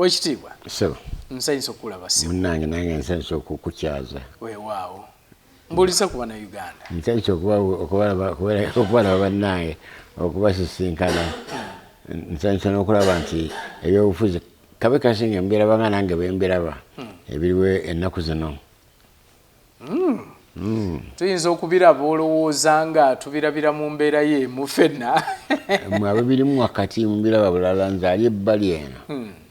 Owekitiibwa, Ssebo. nsanyusa okukulaba, ssebo. Munnange, nange nsanyusa okukukyaza. Weewaawo, mbuuliza ku Bannayuganda. Nsanyusa okubalaba bannange, okubasisinkana. Nsanyusa n'okulaba nti ebyobufuzi kabe kasinga mbiraba nga nange bwembiraba ebiriwo ennaku zino. Tuyinza okubiraba, olowooza nga tubirabira mu mbeera yeemu ffenna? Mwe ababirimu wakati mubiraba bulala, nze ali ebbali eno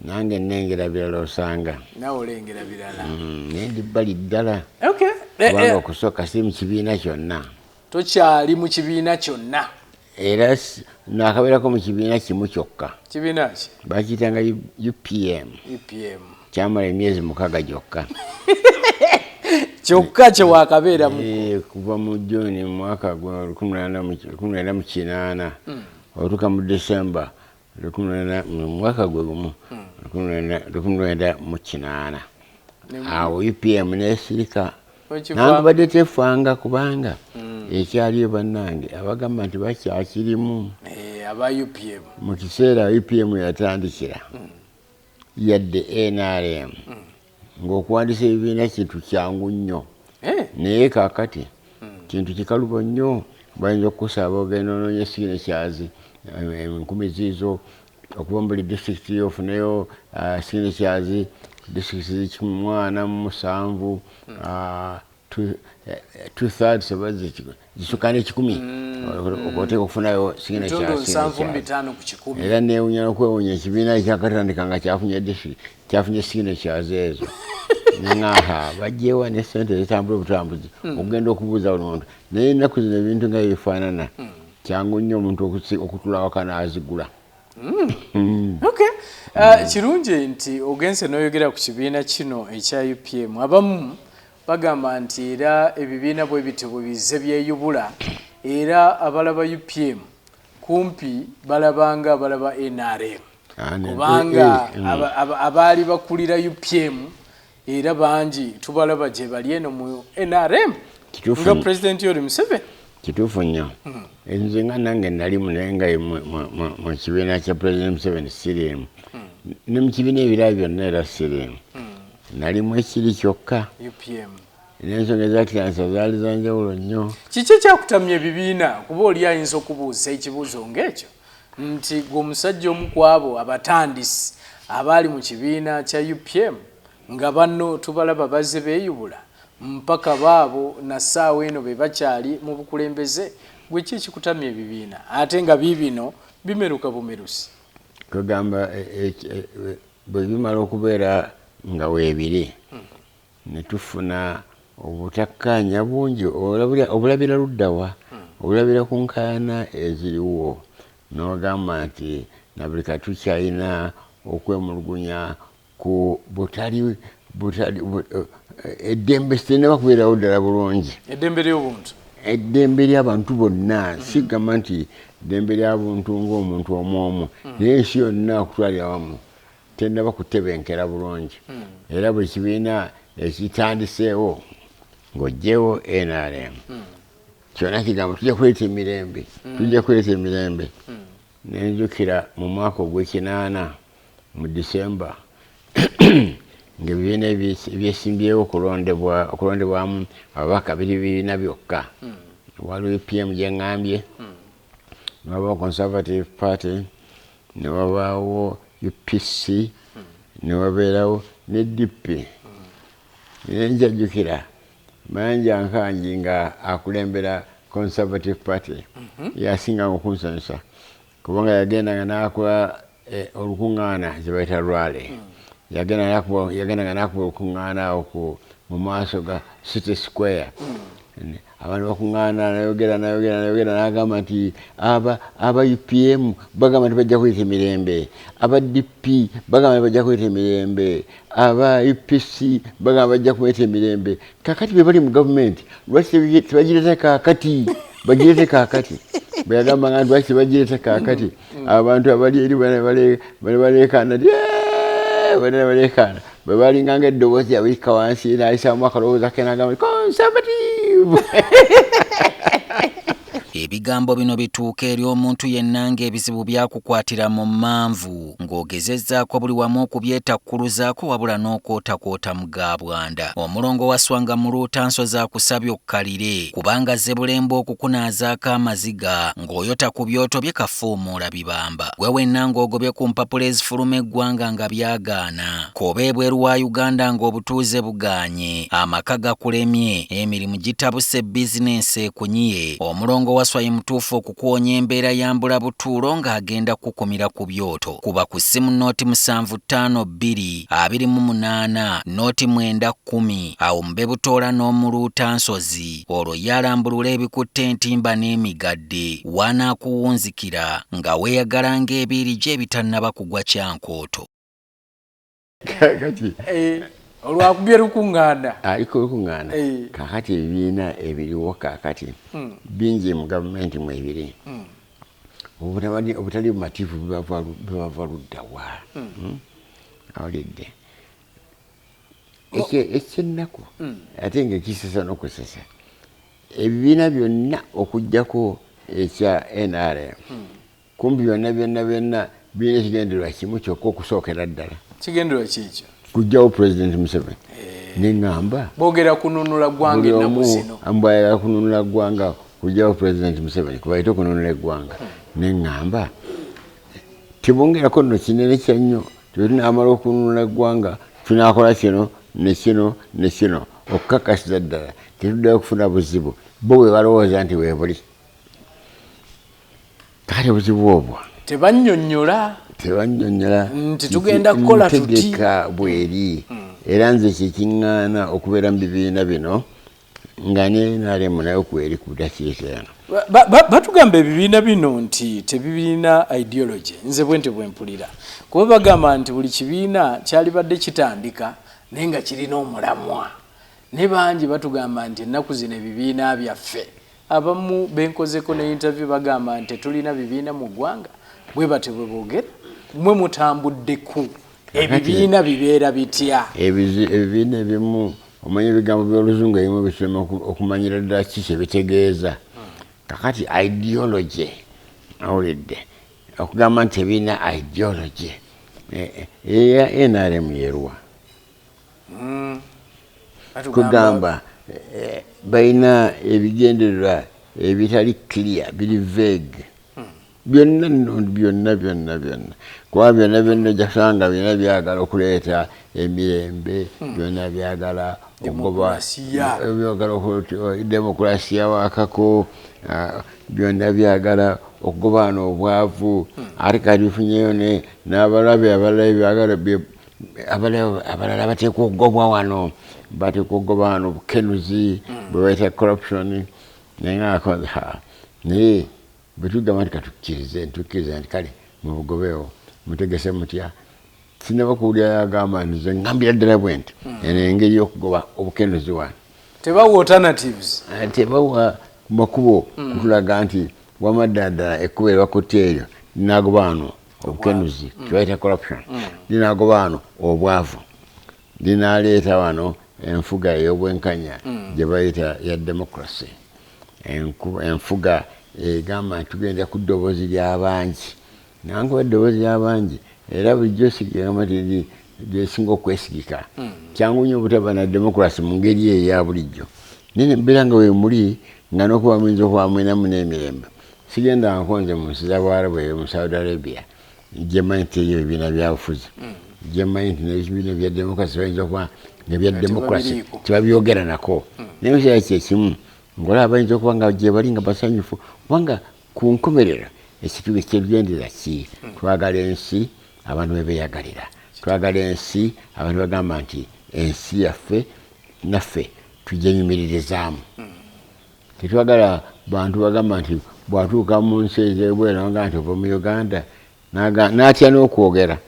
nange nnengera birala osanga. Nawe olengera birala. Naye ndi bbali ddala. Okay. Kubanga okusooka siri mu kibiina kyonna. Tokyali mu kibiina kyonna? Era nakabeerako mu kibiina kimu kyokka. Kibiina ki? Bakiyitanga UPM. UPM. Kyamala emyezi 6 gyokka. Kyokka kyewakabeeramu? Kuva mu Juni mu mwaka gwa 1980 otuuka mu December 19 mu mwaka gwe gumu 1980. Awo UPM nesirika. Nandibadde tefanga kubanga ekyaliyo bannange abagamba nti bakyakirimu. Aba UPM. Mu kiseera UPM yatandikira, yadde NRM, ng'okuwandiisa ebibiina kintu kyangu nnyo. Naye kaakati kintu kikalubo nnyo. Bayinza okukusaba ogenda onoonya signatures 1000 ziizo okuva mu buli disitulikiti, ofuneyo signatures disitulikiti 147, two thirds oba zisukka n'ekikumi oteeka okufunayo Bitundu 75%. Era newunya nokwewunya ekibiina ekyakatandika nga kyafunye district, kyafunye signatures ezo. Neŋaha bajjewa ne sente zitambula obutambuzi okugenda okubuuza buli muntu? Naye ennaku zino ebintu nga bifaanana kyangu nnyo omuntu okutula waka n'azigula. Okay. Kirungi nti ogenze n'oyogera ku kibiina kino ekya UPM. Abamu bagamba nti era ebibiina bwe bityo bwe bizze byeyubula, era abalaba UPM kumpi balabanga abalaba NRM, kubanga abaali bakulira UPM era bangi tubalaba gye bali eno mu NRM, nga President Yoweri Museveni. Kituufu nnyo. Nze nga nange nalimu, naye nga mu kibiina kya President Museveni siriimu, ne mu kibiina ebirala byonna era siriimu. Nalimu ekiri kyokka. UPM. N'ensonga ezakitandisa zaali za njawulo nnyo. Kiki ekyakutamya ebibiina? Kuba oli ayinza okubuuza ekibuuzo ng'ekyo nti gwe omusajja omu ku abo abatandisi abaali mu kibiina kya UPM, nga banno tubalaba bazze beeyubula mpaka baabo na ssaawa eno be bakyali mu bukulembeze, gwe ki ekikutamya ebibiina ate nga biibino bimeruka bumerusi? Kugamba bwe bimala okubeera nga weebiri ne tufuna obutakkaanya bungi, obulabira luddawa, obulabira ku nkaayana eziriwo, n'ogamba nti na buli kati tukyalina okwemulugunya ku butali butali eddembe sitenaba kubeerawo ddala bulungi. Eddembe ly'obuntu. Eddembe ly'abantu bonna. Sigamba nti ddembe lyabuntu ng'omuntu omu omu, naye ensi yonna okutwalira wamu tennaba kutebenkera bulungi. Era buli kibiina ekitandiseewo ng'oggyewo NRM kyonna kigamba tujja kuleeta emirembe, tujja kuleeta emirembe. Nenzukira mu mwaka ogw'ekinaana mu Disemba ng'ebibiina ebyesimbyewo okulondebwamu ababaka biri bibiina byokka. Waliwo UPM gye ŋŋambye, ne wabaawo Conservative Party, ne wabaawo UPC, ne wabeerawo ne DP. Naye njajjukira Mayanja Nkangi nga akulembera Conservative Party, yasinganga okunsanyusa kubanga yagendanga n'akola olukuŋŋaana ze bayita rally. Yagendanga n'akuba olukuŋŋaana awo mu maaso ga City Square. Abantu bakuŋŋaana, nayogera, nayogera, nayogera, n'agamba nti aba UPM bagamba nti bajja kuleeta emirembe, aba DP bagamba nti bajja kuleeta emirembe, aba UPC bagamba bajja kuleeta emirembe. Kakati be bali mu gavumenti, lwaki tebagireeta kaakati? Bagireete kaakati. Bwe yagamba nga lwaki tebagireeta kaakati, abantu abali eri bane baleekaana nti, "Eeeh!" Bane baleekaana bwe balinganga eddoboozi lyabwe likka wansi, n'ayisaamu akalowooza ke n'agamba nti Conservative. Ebigambo bino bituuka eri omuntu yenna ng'ebizibu byakukwatira mu mmanvu, ng'ogezezzaako buli wamu okubyetakkuluzaako wabula n'okwotakwota mu ga bwanda. Omulongo Wasswa Muluuta Nsozi akusabye okkalire, kubanga azze bulembe okukunaazaako amaziga ng'oyota ku byoto bye kafuumuula bibamba. Gwe wenna ng'ogobye ku mpapula ezifuluma eggwanga nga byagaana, k'obe ebweru wa Uganda ng'obutuuze bugaanye, amaka gakulemye, emirimu gitabuse, bizinensi ekunyiye, Omulongo Wasswa ye mutuufu okukuwonya embeera ya mbulabutuulo ng'agenda kukukumira ku byoto. Kuba ku ssimu 0 752 28 0 9 10 awo mube butoola n'Omuluuta Nsozi, olwo ye alambulula ebikutte entimba n'emigadde wanaakuwunzikira nga weeyagala ng'ebiiri gye ebitannaba kugwa kyankooto. Kakati Olwakubye lukuŋŋaana. Aliko lukuŋŋaana. Kakati ebibiina ebiriwo kakati bingi mu gavumenti mwebiri. Obutali bumativu bubava luddawa? Awulidde ekyennaku ate nga ekisesa n'okusesa, ebibiina byonna okugjako ekya NRM, kumpi byonna byonna byonna birina ekigendererwa kimu kyokka okusookera ddala. Kigendererwa kiikyo? Kujjawo President Museveni. Neŋŋamba Boogera kununula ggwanga. Buli Ennaku omu zino mbwayagala kununula ggwanga, kujjawo President Museveni, kubaite okununula eggwanga. Neŋŋamba tebongerako nno kinene kyannyo, tetunamala okununula eggwanga, tunakola kino ne kino ne kino okukakasiza ddala tetuddayo okufuna buzibu bo bwe balowooza nti weebuli. Kale obuzibu obwo Tebannyonnyola. Tebannyonnyola. Nti tugenda kukola tuti. Ntegeka bweri, era nze kyekiŋŋaana okubeera mu bibiina bino nga ne NRM nayo kweri ku dakiika eno. Batugamba ebibiina bino nti tebirina ideology. Nze bwe nti bwe mpulira, kuba bagamba nti buli kibiina kyalibadde kitandika naye nga kirina omulamwa, ne bangi batugamba nti ennaku zino ebibiina byaffe, abamu benkozeko ne interview bagamba nti tetulina bibiina mu ggwanga. Bwe batyo bwe boogera. Mwe mutambuddeku, ebibiina bibeera bitya? Ebibiina ebimu, omanya ebigambo by'Oluzungu ebimu bisoma okumanyira ddala ki kyebitegeeza. Kakati ideology, awulidde okugamba nti ebirina ideology, eya NRM yeruwa? Batugamba Kugamba balina ebigendererwa ebitali clear, biri vague byonna nno, byonna byonna byonna, kuba byonna byonna ojja kusanga byonna byagala okuleeta emirembe, byonna byagala okugoba Demokrasiya. Byagala demokrasiya wakako, byonna byagala okugoba wano obwavu, ate kati bifunyeyo n'abalabe abalala byagala abalala bateekwa okugobwa wano, bateekwa okugoba wano obukenuzi bwe bayita corruption. Naye nga naye bwe tugamba nti katukkirize, ntukkiriza nti kale mubugobeewo, mutegese mutya? Sinaba kuwulira yagamba nti nze ngambira ddala bwe nti eno engeri y'okugoba obukenuzi wano. Tebawa alternatives. Tebawa makubo kutulaga nti wamadda ddala ekkubo eribakutta eryo linagoba wano obukenuzi kyebayita corruption, linagoba wano obwavu, linaleeta wano enfuga ey'obwenkanya gye bayita ya democracy, enfuga egamba nti tugenda ku ddoboozi ly'abangi. Nankuba eddoboozi ly'abangi era bulijjo sigamba nti lyesinga okwesigika. Kyangu nnyo obutaba na democracy mu ngeri eyo eya bulijjo, naye nembeera nga wemuli nga n'okuba muyinza okuba mwinamu n'emirembe. Sigenda nkonze mu nsi z'Abawarabu eyo mu Saudi Arabia, gyemanyi nti eriyo ebibiina byabufuzi, gyemanyi nti n'ebibiina bya democracy bayinza okuba nga ebya Nga democracy tebabiriiko. Tebabyogera nako, naye mukiseera kyekimu ngaolaba bayinza okuba nga gyebali nga basanyufu, kubanga ku nkomerero ekintu ekyegendera ki? Twagala ensi abantu bebeyagalira, twagala ensi abantu bagamba nti ensi yaffe naffe tugyenyumiririzaamu. Tetwagala bantu bagamba nti bwatuuka mu nsi ezebweru nga nti ova mu Uganda, n'atya n'okwogera.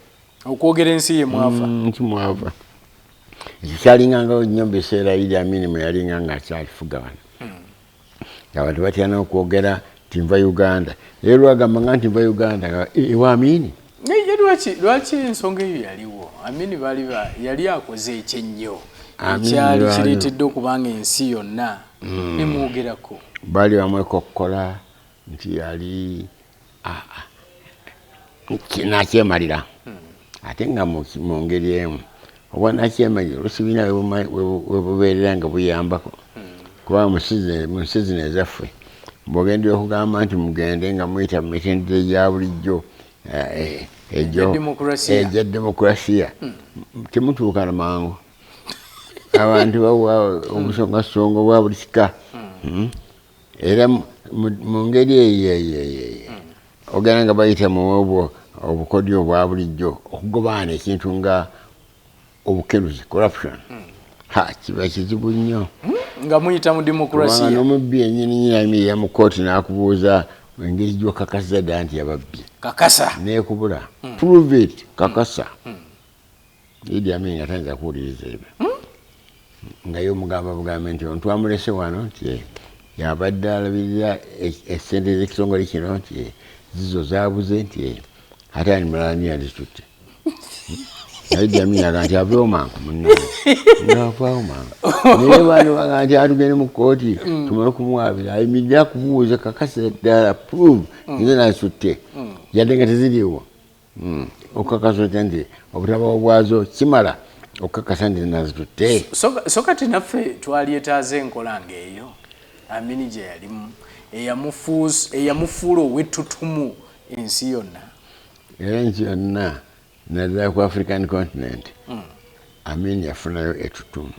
Okwogera ensi ye mwava. Nti mwava. Ekyo kyalingangawo nnyo mu biseera Idi Amini mwe yalinga nga akyalifuga wano, ng'abantu batya n'okwogera nti nva Uganda. Era lwagamba nga nti nva Uganda nga ewa Amini. Naye lwaki ensonga eyo yaliwo? Amini bali yali akoze ekyennyo Amini ekyali lwali kireetedde okubanga ensi yonna emwogerako. Baali bamwekokkola. nti yali nakyemalira, ate nga mu ngeri emu oba nakyemalira olusibiina webubeerera nga buyambako, kuba mu nsi zino ezaffe bw'ogenda okugamba nti mugende nga muyita mu mitendera egya bulijjo egya demokurasiya, temutuukana mangu. Abantu bawa obusongasonga obwa buli kika, era mu ngeri eyo ogenda nga bayita mu obwo obukodyo obwa bulijjo okugobaana ekintu nga obukeruzi, corruption, ha kiba kizibu nnyo nga muyita mu demokurasiya. N'omubbi yennyini nyini ayimirira mu kkooti n'akubuuza engeri gy'okakasiza ddala nti yababbye. Kakasa. Neekubula. Prove it, kakasa. Idi Amin nga tayinza kuwuliriza ebyo, nga ye omugamba bugambe nti ono twamulese wano nti yabadde alabirira essente z'ekitongole kino, nti zizo zaabuze, nti ate ani mulala ni yazitutte. Idi Amin agamba nti aveewo mangu munnange, ng'avaawo mangu. Naye bano bagamba nti atugende mu kkooti tumale okumuwaabira, ayimirire akubuuze kakasa ddala, prove nze nazitutte, yadde nga teziriiwo. Okukakasa otya nti obutabawo bwazo kimala okukakasa nti nazitutte? So kati naffe twalyetaaze enkola ng'eyo Amini gye yalimu eyamufuula ow'ettutumu ensi yonna. Era ensi yonna, naddala ku African continent, Amin yafunayo ettutumu.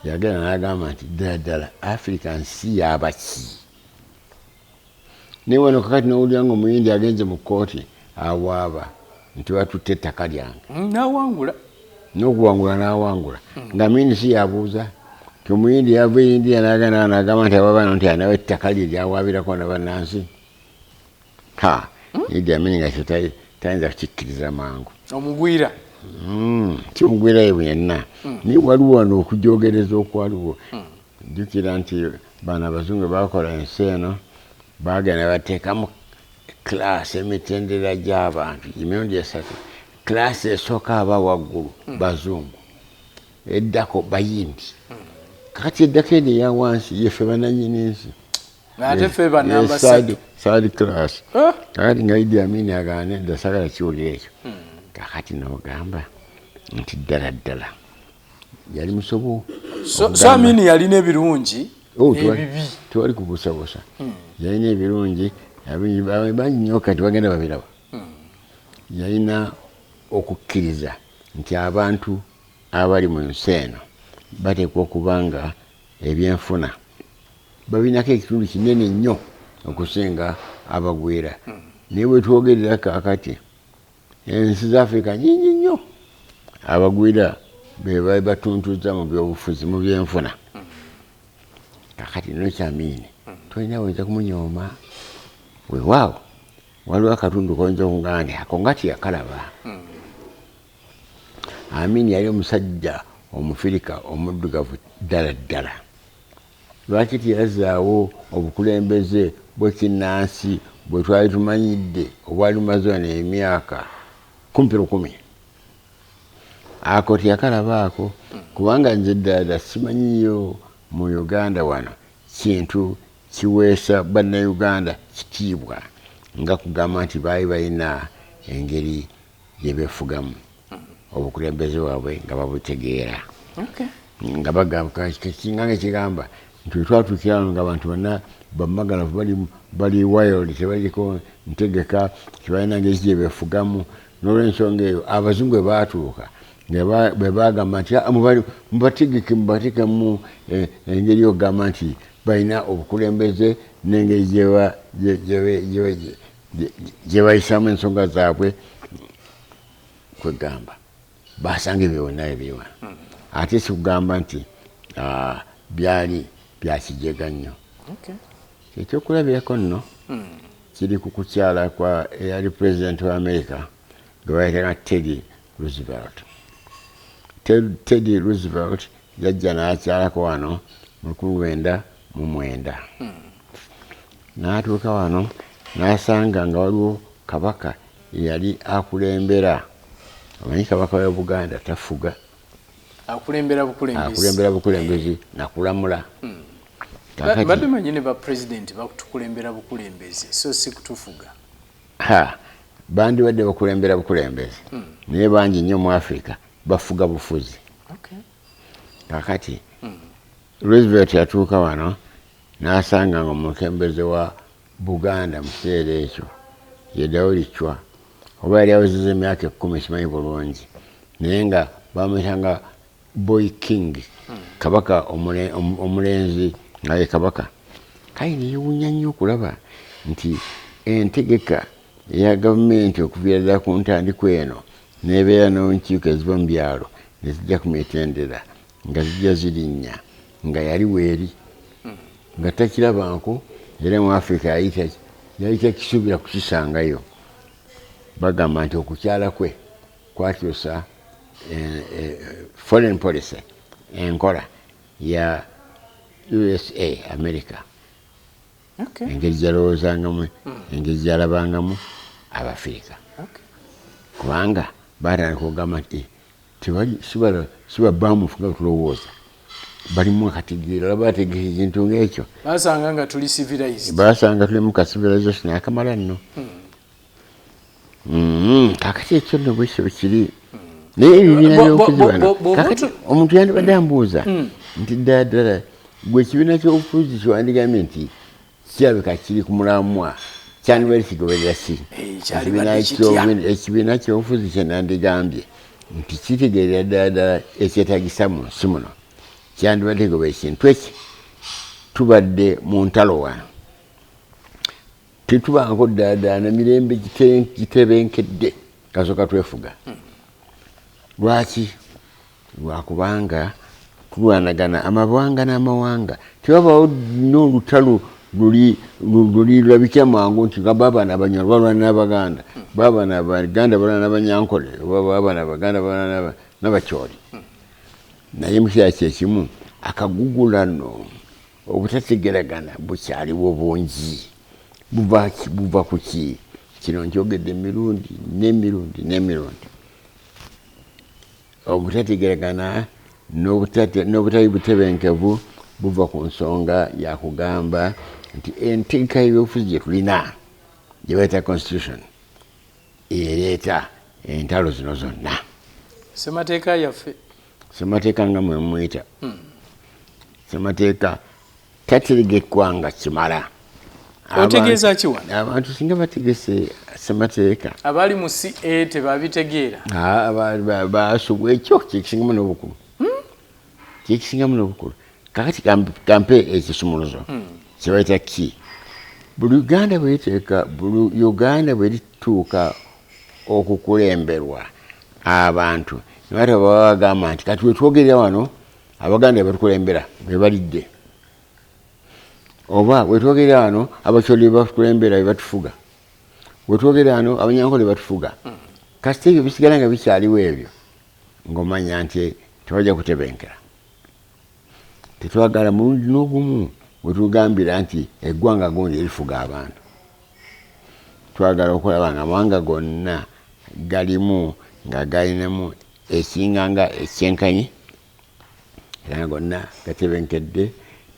Yagenda n'agamba nti ddala ddala Africa nsi yabaki? Naye wano kakati nowulira nga omuyindi agenze mu kkooti awaaba nti batutte ettaka lyange, n'awangula, n'okuwangula n'awangula, nga Amini si yabuuza ti omuyindi yava e India n'agenda n'agamba nti ababano nti anawe ettaka lye lyawaabirako na bannansi. Ha, Idi Amin nga kyo tayinza kukikkiriza mangu. Omugwira. Si omugwira ye yenna, naye waliwo wano okujogereza okwaliwo. Jjukira nti bano abazungu bakola ensi eno, bagenda bateekamu class, emitendera gy'abantu emirundi esatu. Class esooka aba waggulu bazungu, eddako bayindi, kakati eddako eno eya wansi yeffe bannannyini nsi. Ate ffe banamba ssatu. Third class. Kakati nga Idi Amin agamba nedda, sagala kiwulira ekyo. Kakati n'ogamba nti ddala ddala yali musobo. So Amini yalina ebirungi n'ebibi. Tewali kubuusabuusa, yalina ebirungi bangi nnyo, kati bagenda babiraba. Yalina okukkiriza nti abantu abali mu nsi eno bateekwa okuba nga ebyenfuna babinako ekitundu kinene nnyo okusinga abagwira. Naye bwe twogerera kaakati, ensi za Afrika nyingi nnyo abagwira be batuntuza mu byobufuzi, mu byenfuna. Kakati nokyamiini tolina oyinza kumunyooma, weewaawo waliwo akatundu koyinza okugamba nti ako nga teyakalaba. Amini yali omusajja omufirika omuddugavu ddala ddala. Lwaki teyazaawo obukulembeze bw'ekinnansi bwe twali tumanyidde obwali bumaze wano emyaka kumpi 1000? Ako teyakalaba ako, kubanga nze ddala simanyiyo mu Uganda wano kintu kiweesa bannayuganda kitiibwa nga kugamba nti baali balina engeri gye beefugamu, obukulembeze bwabwe nga babutegeera, nga bagamba kinga nga kigamba nti wetwatuukira wano nga abantu bonna bamagalavu, bali wild, tebaliko ntegeka, tebalina ngeri gye beefugamu. N'olwensonga eyo abazungu bwe baatuuka bwe bagamba nti mubategeke, mubateekemu engeri y'okugamba nti balina obukulembeze n'engeri gye bayisaamu ensonga zaabwe, kwegamba basanga ebyo byonna ebiri wano. Ate si kugamba nti byali byakijega nnyo. Ekyokulabirako nno kiri ku kukyala kwa eyali president wa America gwe bayitanga Teddy Roosevelt. Teddy Roosevelt yajja n'akyalako wano mu 1909, n'atuuka wano n'asanga nga waliwo kabaka eyali akulembera. Omanyi kabaka wa Buganda tafuga, akulembera bukulembezi, akulembera bukulembezi nakulamula. Badde manyi ne bapulezidenti bakutukulembera bukulembeze, so si kutufuga. Ha, bandibadde bakulembera bukulembeze, naye bangi nnyo mu Africa bafuga bufuzi. Kakati Roosevelt yatuuka wano n'asanga nga omukulembeze wa Buganda mu kiseera ekyo ye Daudi Chwa, oba yali awezezza emyaka 10, simanyi bulungi, naye nga bamuyitanga Boy King, kabaka omulenzi nga ye kabaka. Kale neyewuunya nnyo okulaba nti entegeka eya gavumenti okuviira ddala ku ntandikwa eno n'ebeera n'enkiiko eziva mu byalo ne zijja ku mitendera nga zijja zirinnya, nga yali weeri nga takirabanko, era mu Africa yali takisuubira kukisangayo. Bagamba nti okukyala kwe kwakyusa foreign policy, enkola ya USA, America, engeri gyalowoozangamu, engeri gyalabangamu Abafirika, kubanga batandika okugamba nti tebali si babaamufu nga tulowooza, balimu akategeera, olaba bategeera ekintu ng'ekyo. Basanga nga tuli civilized. Basanga tulimu ka civilization akamala nno. Kakati ekyo nno bwekyo kiri, naye ebibiina by'obufuzi bano, kakati omuntu yandibadde ambuuza nti ddala ddala gwe ekibiina ky'obufuzi kyewandigambye nti kirabika kiri ku mulamwa, kyandibadde kigoberera ki? Ekibiina ky'obufuzi kye nandigambye nti kitegeerera ddala ddala ekyetagisa mu nsi muno, kyandibadde kigoberera ekintu eki. Tubadde mu ntalo wano, tetubangako ddala ddala na mirembe gitebenkedde kasooka twefuga. Lwaki? Lwakubanga tulwanagana amawanga n'amawanga, tewabawo n'olutalo luli lulabikira mangu nti baabano Abanyoro balwana n'Abaganda, baabano Abaganda balwana n'Abanyankole, oba baabano Abaganda balwana n'Abakyoli. Naye mu kiseera kyekimu akagugulano, obutategeragana bukyaliwo bungi. Buva ku ki? Kino nkyogedde emirundi n'emirundi n'emirundi. Obutategeragana n'obutali butebenkevu buva ku nsonga ya kugamba nti entegeka y'ebyobufuzi gye tulina, gye bayita constitution, ereeta entalo zino zonna. Ssemateeka yaffe. Ssemateeka nga mwe muyita ssemateeka tategekwanga kimala. Otegeeza ki wano? Abantu singa bategese ssemateeka. Abali mu CA tebabitegeera. Basubwa ekyo kyekisingamu n'obukulu. Kyekisingamu n'obukulu. Kakati kampe ekisumuluzo kye bayita ki. Buli Uganda bwe buli Uganda bwe lituuka okukulemberwa abantu, ne bata baba bagamba nti kati wetwogerera wano Abaganda batukulembera be balidde, oba wetwogerera wano Abacholi batukulembera be batufuga, wetwogerera wano Abanyankole batufuga. Kasita ebyo bisigala nga bikyaliwo ebyo, ng'omanya nti tewajja kutebenkera. Tetwagala mulundi n'ogumu wetugambira nti eggwanga gundi erifuga abantu. Twagala okulaba nga amawanga gonna galimu nga galinamu ekinga nga ekyenkanyi, era nga gonna gatebenkedde,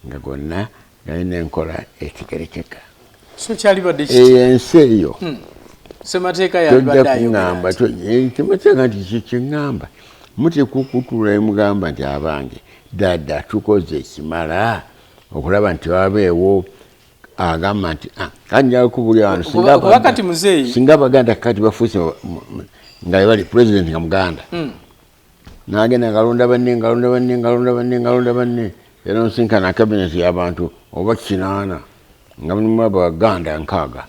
nga gonna galina enkola etegerekeka. So kyalibadde kiti? Eyo ensi eyo. Ssemateeka yalibadde ayogera ssemateeka nti kyo kyeŋŋamba, muteekwa okutuula ne mugamba nti abange ddala tukoze ekimala okulaba nti wabeewo agamba nti kandi njagala kubuulira wano, singa Abaganda kati bafuuse nga bali pulezidenti nga Muganda, n'agenda ngalonda banne, ngalonda banne, ngalonda banne, ngalonda banne, era nsinkana kabineti y'abantu oba 8 nga mulimu Abaganda 60,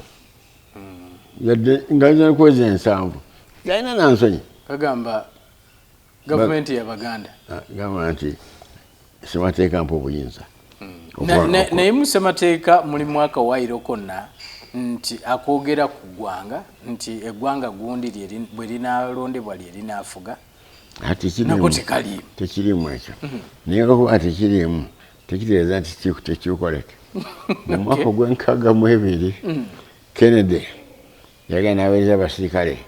yadde nga nza kuweza 70, yalina nansonyi. Bagamba gavumenti y'Abaganda. Gamba nti ssemateeka mpa obuyinza. Naye mu ssemateeka mulimu akawaayiro konna nti akoogera ku ggwanga nti eggwanga gundi bwe linaalondebwa lye linaafuga. Nako tekaliimu. Tekiriimu ekyo. Naye olwokuba tekiriimu, tekitegeeza nti tekikoleke. Mu mwaka ogw'e62, Kennedy yagenda n'aweereza abasirikale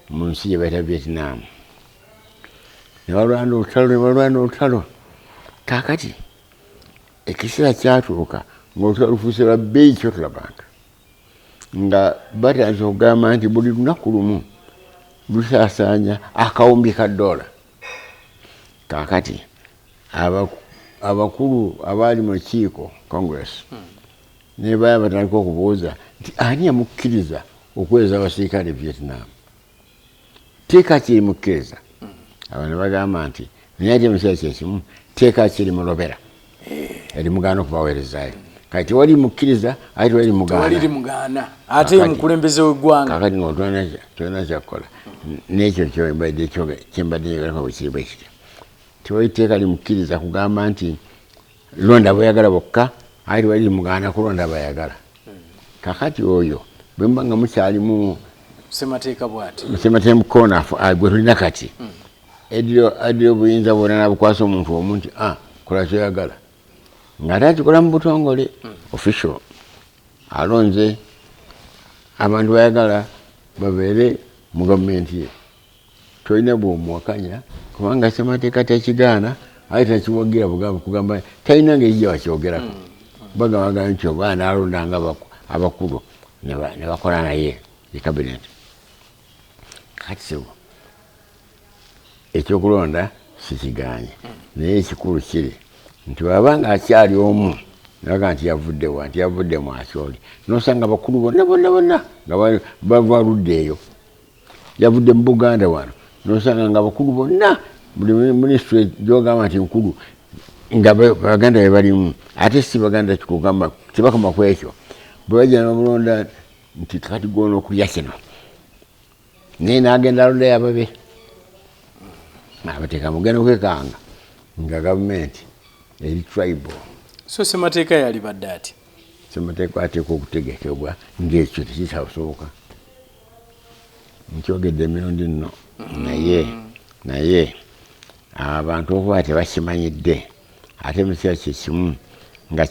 mu nsi gye bayita Vietnam. Ne balwana olutalo, ne balwana olutalo. Kaakati Ekiseera kyatuuka ng'olutalo lufuuse lwa bbeeyi kyotulabanga nga batandise okugamba nti buli lunaku lumu lusaasaanya akawumbi ka ddoola. Kaakati abakulu abaali mu lukiiko Congress ne baya batandika okubuuza nti ani yamukkiriza okuweereza abasirikale e Vietnam? Teeka ki erimukkiriza? Abantu bagamba nti naye ate mu kiseera kyekimu teeka ki erimulobera erimugaana okubaweerezaayo? Kati tewali mukkiriza ate tewali mugaana ate ye mukulembeze w'eggwanga. Kakati nga tolina kyakukola n'ekyo kyembadde njogerako bwe kiri bwe kityo. Tewali tteeka limukkiriza kugamba nti londa bayagala bokka, ate tewali limugaana kulonda bayagala. Kakati oyo bwe muba nga mukyalimu ssemateeka bw'ati, ssemateeka mukoona gwe tulina kati, eddira obuyinza bwonna n'abukwasa omuntu omu nti kola kyoyagala, ng'ate akikola mu butongole official, alonze abantu bayagala babeere mu gavumenti ye. Tolina bw'omuwakanya kubanga ssemateeka takigaana ate takiwagira bugambo kugamba talina ngeri gye bakyogerako. Bagamba nti oba anaalondanga abakulu ne bakola naye e cabinet. Kati sebo ekyokulonda sikigaanye, naye ekikulu kiri nti bw'aba nga akyali omu naga nti yavudde wa, nti yavudde mu Acholi, n'osanga abakulu bonna bonna bonna nga bava ludda eyo, yavudde mu Buganda wano, n'osanga nga abakulu bonna buli minisitule gy'ogamba nti nkulu nga Baganda be balimu, ate si Baganda kikugamba tebakoma ku ekyo, bwe bajja ne bamulonda nti kati gw'ona okulya kino, naye n'agenda alondayo ababe abateeka mugenda okwekanga nga gavumenti eri tribal. So ssemateeka yalibadde ati? Ssemateeka ateekwa okutegekebwa ng'ekyo tekikyasoboka. Nkyogedde emirundi nno, naye abantu okuba tebakimanyidde, ate mu kiseera kye kimu nga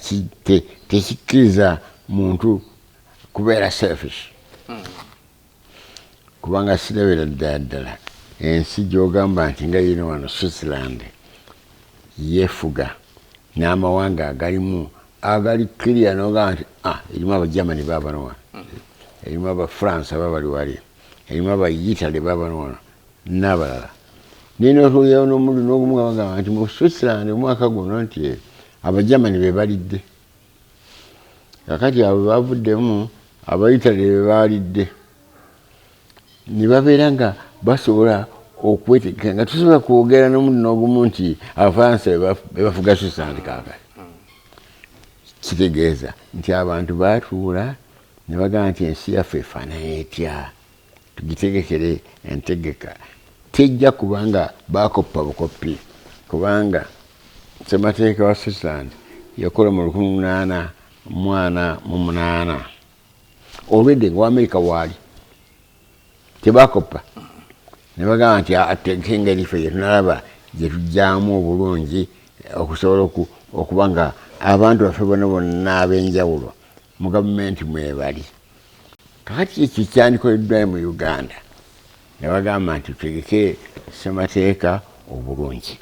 tekikkiriza muntu kubeera selfish. Kubanga sirabira ddala ddala ensi gy'ogamba nti nga yino wano Switzerland yeefuga n'amawanga agalimu agali clear, n'ogamba nti erimu Abagermany baabano wano, erimu Abafrance aba bali wali, erimu Abaitaly baabano wano n'abalala. Naye n'otuulirawo n'omulundi n'ogumu nga bagamba nti mu Switzerland omwaka guno nti Abagermany be balidde. Kakati abo bavuddemu Abaitaly be baalidde, ne babeera nga basobola okwetegeka nga tusobola kwogera n'omuntu n'ogumu nti Abafaransa be bafuga Switzerland kaakati. Kitegeeza nti abantu baatuula ne bagamba nti ensi yaffe efaanana etya, tugitegekere entegeka. Tejja kubanga baakoppa bukoppi, kubanga ssemateeka wa Switzerland yakola mu 1848 olwedde nga Amerika waali tebakoppa, ne bagamba nti tutegeke engeri ffe gye tunalaba gye tujjaamu obulungi okusobola okuba nga abantu baffe bonna bonna ab'enjawulo mu gavumenti mwebali. Kakati ekyo kyandikoleddwayo mu Uganda, ne bagamba nti tutegeke ssemateeka obulungi.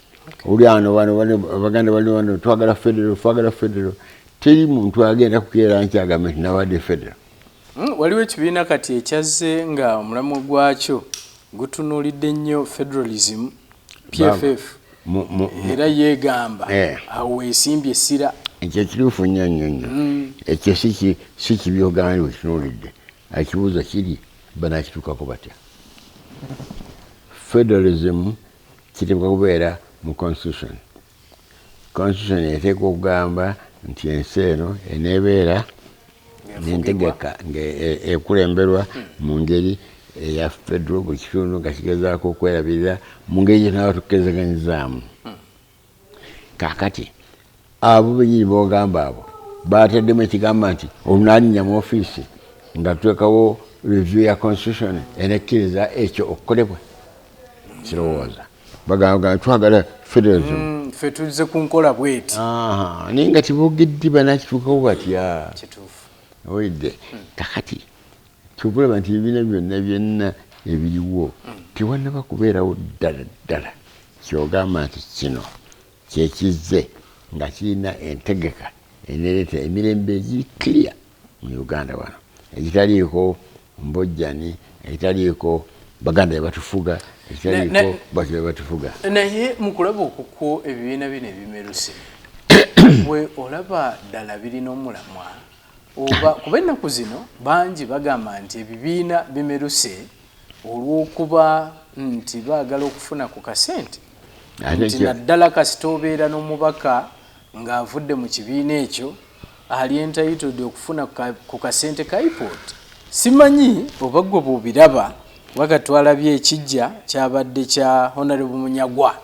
Oli ano bano Abaganda bali wano twagala federal, twagala federal. Teri muntu agenda kukeera nti agambe nti nawadde federal. Waliwo ekibiina kati ekyazze nga omulamwa gwakyo gutunuulidde nnyo federalism, PFF, era yeegamba awo weesimbye essira. Ekyo kituufu nnyo nnyo nnyo. Ekyo si kibi ogamba nti wekitunuulidde. Ekibuuzo kiri banakituukako batya? Federalism kiteekwa kubeera mu constitution. Constitution eteekwa okugamba nti ensi eno eneebeera n'entegeka ng'ekulemberwa mu ngeri eya federal, buli kitundu nga kigezaako okwerabirira mu ngeri gye tunaaba tukkiriziganyizaamu. Kaakati abo bennyini b'ogamba abo bataddemu ekigamba nti olunaalinnya mu ofiisi nga tuteekawo review ya constitution enekkiriza ekyo okukolebwa. Kirowooza bagamba twagala federalism, ffe tuzze ku nkola bweti, naye nga tebogedde banakituukawo batya? Owulidde? Kakati kyova olaba nti ebibiina byonna byonna ebiriwo tewannaba kubeerawo ddala ddala kyogamba nti kino kyekizze nga kirina entegeka enereeta emirembe egiri clear mu Uganda wano, egitaliiko mbojjani, egitaliiko baganda bebatufuga, ekitaliiko batyo bebatufuga. Naye mukulaba okukwo ebibiina bino ebimeruse, we olaba ddala birina omulamwa oba? Kuba ennaku zino bangi bagamba nti ebibiina bimeruse olw'okuba nti baagala okufuna ku kasente, nti naddala kasita obeera n'omubaka ng'avudde mu kibiina ekyo ali entitled okufuna ku kasente ka IPOD. Simanyi oba gwe bw'obiraba, kuba twalabye ekijja kyabadde kya Honorable Munyagwa,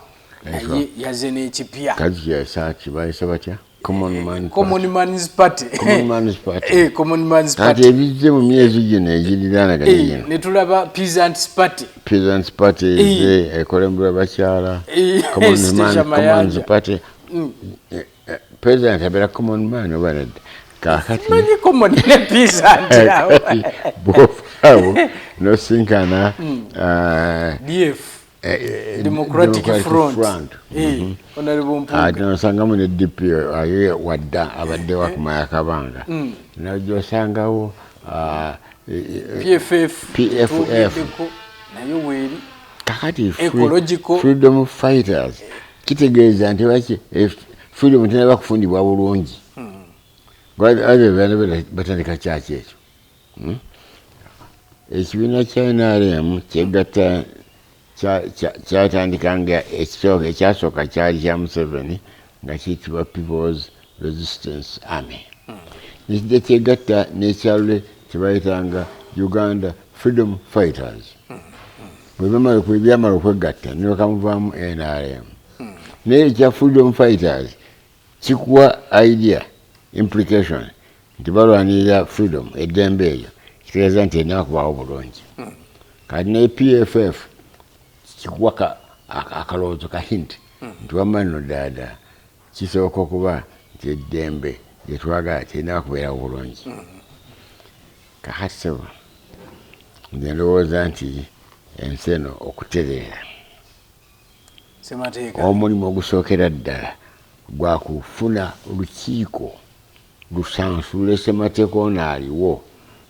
naye yaze n'ekipya. Bayise batya? Common Man's Party. Common Man's Party. Common Man's Party. Kati ebizze mu myezi gino egiriraanaganye gino, ne tulaba Peasants Party. Peasants Party ekolemberwa bakyala. Common Man's Party, president abeera common man oba nedda? Kakati manyi common ne peasant awo. Bw'ovaawo nosinkana DF, Democratic Front, Honorable Mpuuga. Ate nosangamu ne DP aye wadda abadde wakumaya kabanga, najja osangawo PFF. PFF. Nayo weeri. Kakati Ecological Freedom Fighters kitegeeza nti baki freedom tenaba kufundibwa bulungi. Batandika kyaki ekyo? Ekibiina kya NRM kyegatta kyatandika nga ekyasooka kyali kya Museveni nga kiyitibwa People's Resistance Army, nekijja kyegatta n'ekyalule kyebayitanga Uganda Freedom Fighters. Bwe byamala okwegatta nibakamuvaamu NRM. Naye ekya Freedom Fighters kikuwa idea, implication nti balwanirira freedom, eddembe eryo, kitegeeza nti erina kubaawo bulungi. Kati ne PFF kikuwa akalowoozo ka hint nti wamma nno ddaada kisoboka okuba nti eddembe lyetwagala terina kubeerawo bulungi. Kakati sebo, nze ndowooza nti ensi eno okutereera, omulimu ogusookera ddala gwakufuna olukiiko lusansule ssemateeka ono aliwo,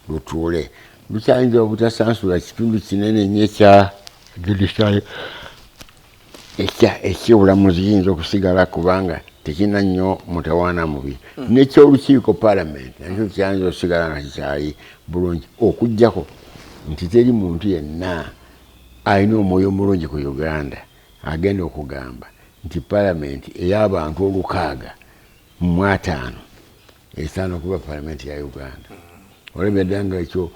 lutuule. Lukyayinza obutasansula kitundu kinene nnyo ekya judiciary, ekyobulamuzi kiyinza okusigala kubanga tekirina nnyo mutawaana mubi, nekyolukiiko parliament nakyo kyayinza okusigala nga kikyali bulungi, okuggyako nti teri muntu yenna alina omwoyo omulungi ku Uganda agenda okugamba nti palamenti ey'abantu 605 esaana okuba palamenti ya Uganda. Olabye ddala nga ekyo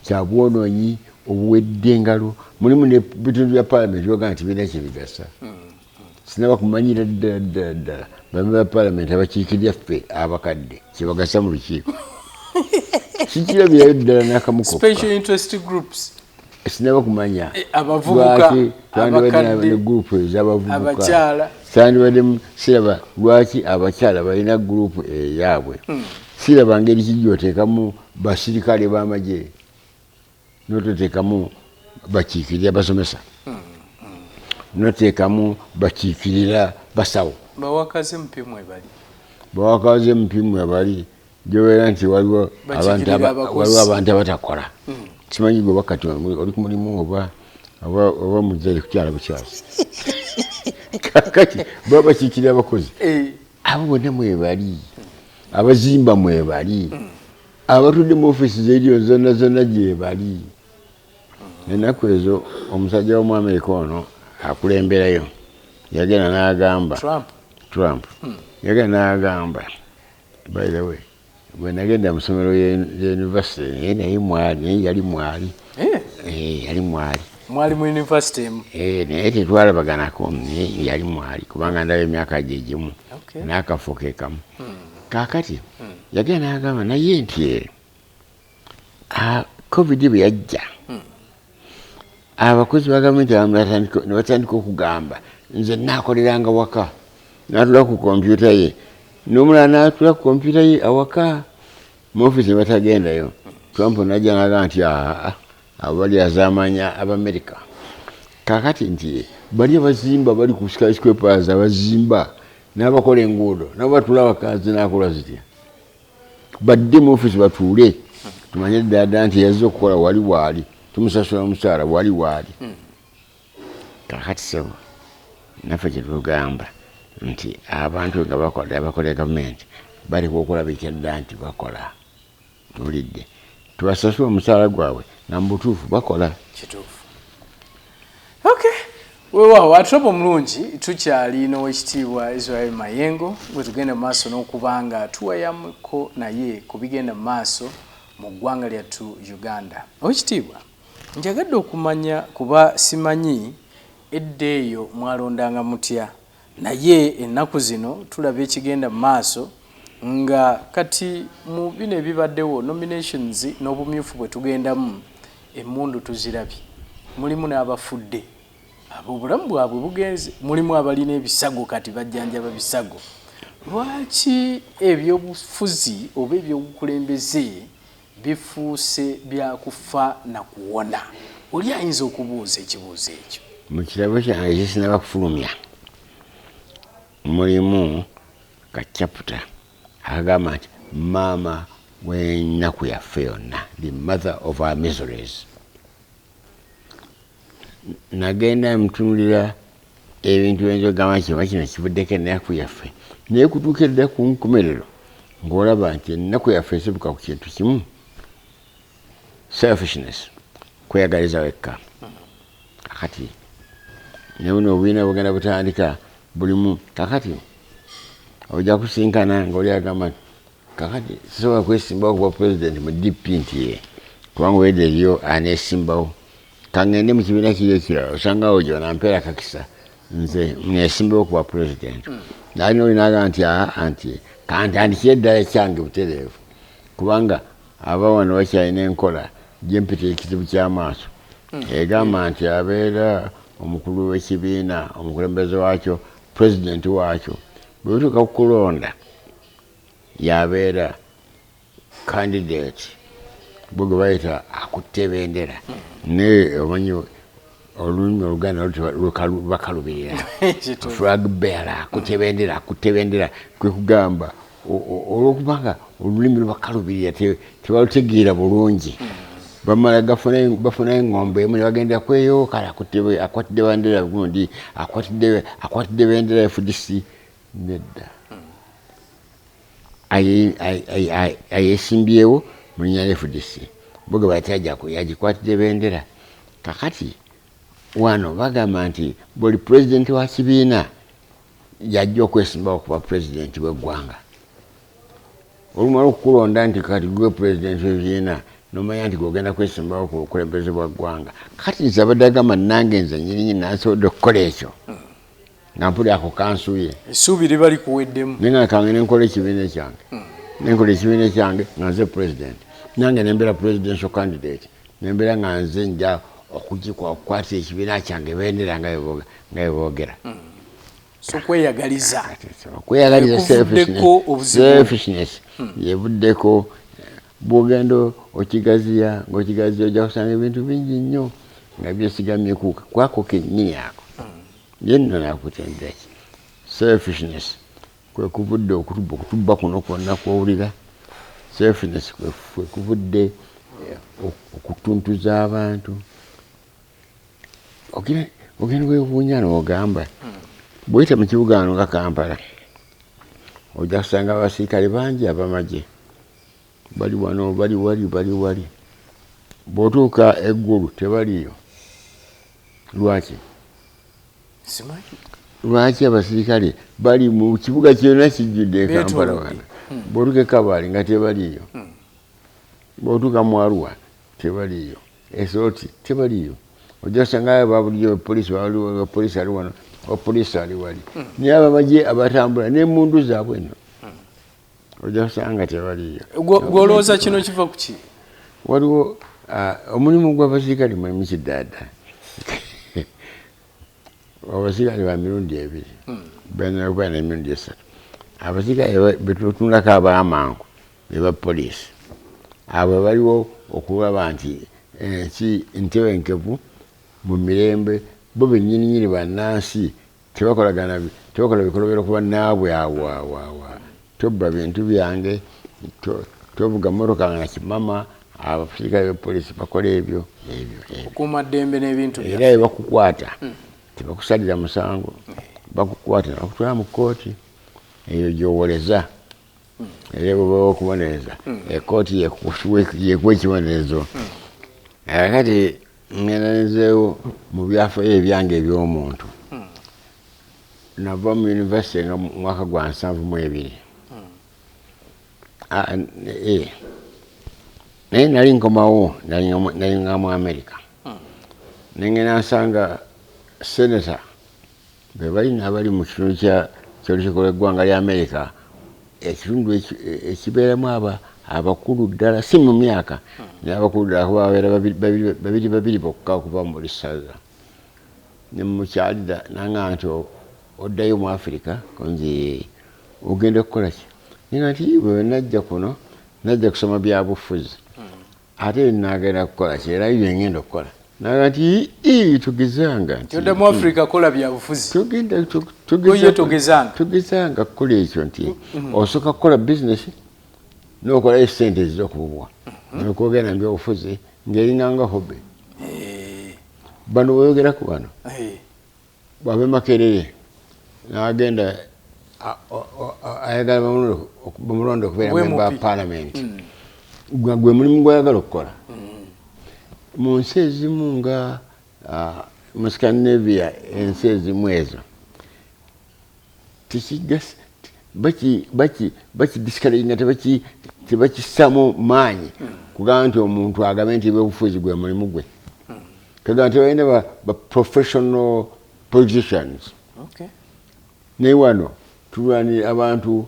kyabwonoonyi obuwedde engalo. Mulimu ne bitundu bya palamenti byogaa nti birina kyebigasa. Sinaba kumanyira ddala ddala ddala bamemba ba palamenti abakiikirira ffe abakadde kyebagasa mu lukiiko. Kikirabirayo ddala n'akamu. Special interest groups. Sinaba kumanya abavubuka, twandibadde ne gurupu ez'abavubuka, abakyala. Sandibadde siraba lwaki abakyala balina gurupu eyaabwe. Siraba ngeri kijja oteekamu basirikale b'amagye nototeekamu bakiikirira basomesa, noteekamu bakiikirira basawo. Bawakazi MP mwebali. Bawakazi MP mwebali, gyobeera nti waliwo abantu abatakola. Simanyi gwe wakati oli ku mulimu oba oba muzeere kukyala bukyasi. Kakati baba bakiikirira abakozi, abo bonna mwebali, abazimba mwebali, abatudde mu ofiisi zeriyo zonna zonna gyebali. Ennaku ezo omusajja w'omu Amerika ono akulemberayo yagenda n'agamba Trump yagenda n'agamba, by the way, bwe nagenda mu ssomero lya university naye naye mwali, naye yali mwali, yali mwali. Mwali mu university emu? Naye tetwalabaganako, naye yali mwali kubanga ndaba emyaka gye gimu n'akafo ke kamu. Kaakati yagenda n'agamba naye nti COVID bwe yajja, abakozi ba gavumenti abamu ne batandika okugamba nze naakoleranga waka, n'atula ku kompyuta ye, n'omulala n'atula ku kompyuta ye awaka, mu ofiisi ne batagendayo. Trump najja n'agamba nti aa, abo bali azaamanya Abamerika. Kaakati nti bali abazimba bali ku skyscrapers abazimba N'abakola enguudo nabo batuula waka, zinakola zitya? Badde mu ofiisi batuule, tumanye ddala ddala nti yazze okukola wali waali, tumusasula omusaala wali waali. Kakati sebo, naffe kyetugamba nti abantu nga bakola, abakolera gavumenti baleka okulaba ekyadda nti bakola, tulidde, tubasasula omusaala gwabwe nga mu butuufu bakola. Kituufu. Okay, weewaawo, atuloba omulungi. Tukyali n'Owekitiibwa Israel Mayengo bwe tugenda mu maaso n'okuba nga tuwayamuko naye ku bigenda mu maaso mu ggwanga lyattu Uganda. Owekitiibwa, njagadde okumanya, kuba simanyi edda eyo mwalondanga mutya, naye ennaku zino tulaba ekigenda mu maaso nga kati mu bino ebibaddewo, nominations n'obumyufu bwe tugendamu, emmundu tuzirabye, mulimu n'abafudde abo obulamu bwabwe bugenze, mulimu abalina ebisago kati bajjanjaba bisago. Lwaki ebyobufuzi oba ebyobukulembeze bifuuse byakufa na kuwona? Oli ayinza okubuuza ekibuuzo ekyo. Mu kirabo kyange ekisinaba kufulumya mulimu ka chapter akagamba nti maama w'ennaku yaffe yonna, the mother of our miseries. Nagenda mutunulira ebintu byenza ogamba nti oba kino kivuddeko ennaku yaffe, naye kutuuka edda ku nkomerero ng'olaba nti ennaku yaffe esibuka ku kintu kimu, selfishness, kweyagaliza wekka. Kakati naye buno obubiina bugenda butandika bulimu, kakati ojja kusinkana ngaoli agamba nti kakati sisobola kwesimbawo kuba president mu DP, nti ye kubanga wedde eriyo anesimbawo, kangende mu kibiina kiri ekirala, osangawo gyonampeera kakisa nze nesimbawo kuba president. Nalina oli naga nti aa, nti kantandikire eddala ekyange butereevu, kubanga aba wano bakyalina enkola gyempita ekizibu ky'amaaso, egamba nti abeera omukulu w'ekibiina, omukulembeze waakyo, pulezidenti waakyo, bwe bituuka ku kulonda yabeera candidate, bwe gwe bayita akutte bendera. Naye omanyi olulimi Oluganda bakalubirira, flag bearer, akutte bendera, akutte bendera, kwe kugamba olwokubanga olulimi lubakalubirira, tebalutegeera bulungi, bamala bafunayo eŋŋombe emu ne bagenda kweyo, kale akwatidde bendera gundi, akwatidde bendera FDC. Nedda, ayesimbyewo mu linnya lya FDC, bo ge bayita yagikwatidde bendera. Kakati wano bagamba nti buli pulezidenti wa kibiina yajja okwesimbawo kuba pulezidenti w'eggwanga. Olumala okukulonda nti kati gwe pulezidenti w'ekibiina, nomanya nti gwogenda kwesimbawo ku bukulembeze bwa ggwanga. Kati nze abadde agamba nange nze nyininyini nansobodde okukola ekyo nga mpulira ako kansuye. Essuubi liba likuweddemu. Naye nga kange nenkola ekibiina ekyange, nenkola ekibiina ekyange nga nze president, nange nembeera presidential candidate, nembeera nga nze nja okukwata ekibiina kyange bendera nga bwe boogera. So kweyagaliza. Okweyagaliza. Ekuvuddeko obuzibu. Selfishness yevuddeko. Bwogenda okigaziya ngaokigaziya, ojja kusanga ebintu bingi nnyo nga byesigamye kwako kennyini ako. Ye nno nakutendera ki? Selfishness kwe kuvudde okutubba kuno kwonna kwowulira. Selfishness kwe kuvudde okutuntuza abantu. Ogenda wewuunya n'ogamba, bw'oyita mu kibuga wano nga Kampala, ojja kusanga abasirikale bangi abamagye bali wano, bali wali, bali wali. Bw'otuuka eggulu tebaliyo. Lwaki? Simanyi. Lwaki abasirikale bali mu kibuga kyonna kijjudde e Kampala wano, bw'otuuka e Kabale nga tebaliyo, bw'otuuka mu Arua tebaliyo, Esoroti tebaliyo? Ojja kusangayo babulijjo polisi, polisi ali wano, opoliisi ali wali, naye abamagye abatambula n'emundu zaabwe eno ojja kusanga tebaliyo. Gw'olowooza kino kiva ku ki? Waliwo omulimu gw'abasirikale mulimu kiddaadda. Abasirikale ba mirundi ebiri, balina okubeera n'emirundi esatu. Abasirikale betutunulako ab'amangu be ba poliisi, abo baliwo okulaba nti ensi ntebenkevu mu mirembe, bo bennyininyini bannansi. Tebakolagana, tebakola bikolobero kuba naabwe awo awo awo. Tobba bintu byange, tovuga mmotoka nga nakimama, abasirikale bepoliisi bakola ebyo ebyo ebyo. Okuuma ddembe n'ebintu byaffe. Era bakukwata, tebakusalira musango, bakukwata ne bakutwala mu kkooti eyo gy'owoleza. Era bwe okubonereza, ekkooti yekuwa ekibonerezo. Kakati ngenda nzeewo mu byafaayo ebyange eby'omuntu. Nava mu university nga mu mwaka gwa 72. Naye nali nkomawo, nali nga mu America. Nengenda nsanga senator be bali abali mu kitundu ky'olukiiko lw'eggwanga lya America, ekitundu ekibeeramu abakulu ddala, si mu myaka, naye abakulu ddala kuba babeera babiri babiri bokka okuva mu buli ssaza. Ne mukyalira nanga nti oddayo mu Africa, nze ogenda kukola ki? Naye nti bwe najja kuno najja kusoma byabufuzi, ate nagenda kukola ki? Era bye ngenda okukola. Naga nti tugezanga nti odda mu Africa kola byabufuzi. Tugezanga tugezanga kukola ekyo nti osooka kukola bizinesi n'okolayo sente ez'okububwa n'okwogera mu byobufuzi ng'eringanga hobby. Bano bweyogera ku bano bw'ava Makerere n'agenda ayagala bamulonde okubeera member wa parliament, gwe mulimu gw'ayagala okukola. Mu nsi ezimu nga mu Scandinavia, ensi ezimu ezo bakidiscouraginga, tebakissamu maanyi kugamba nti omuntu agambe nti ebyobufuzi gwe mulimu gwe. Kagamba nti balina ba professional politicians. Naye wano tulwanira abantu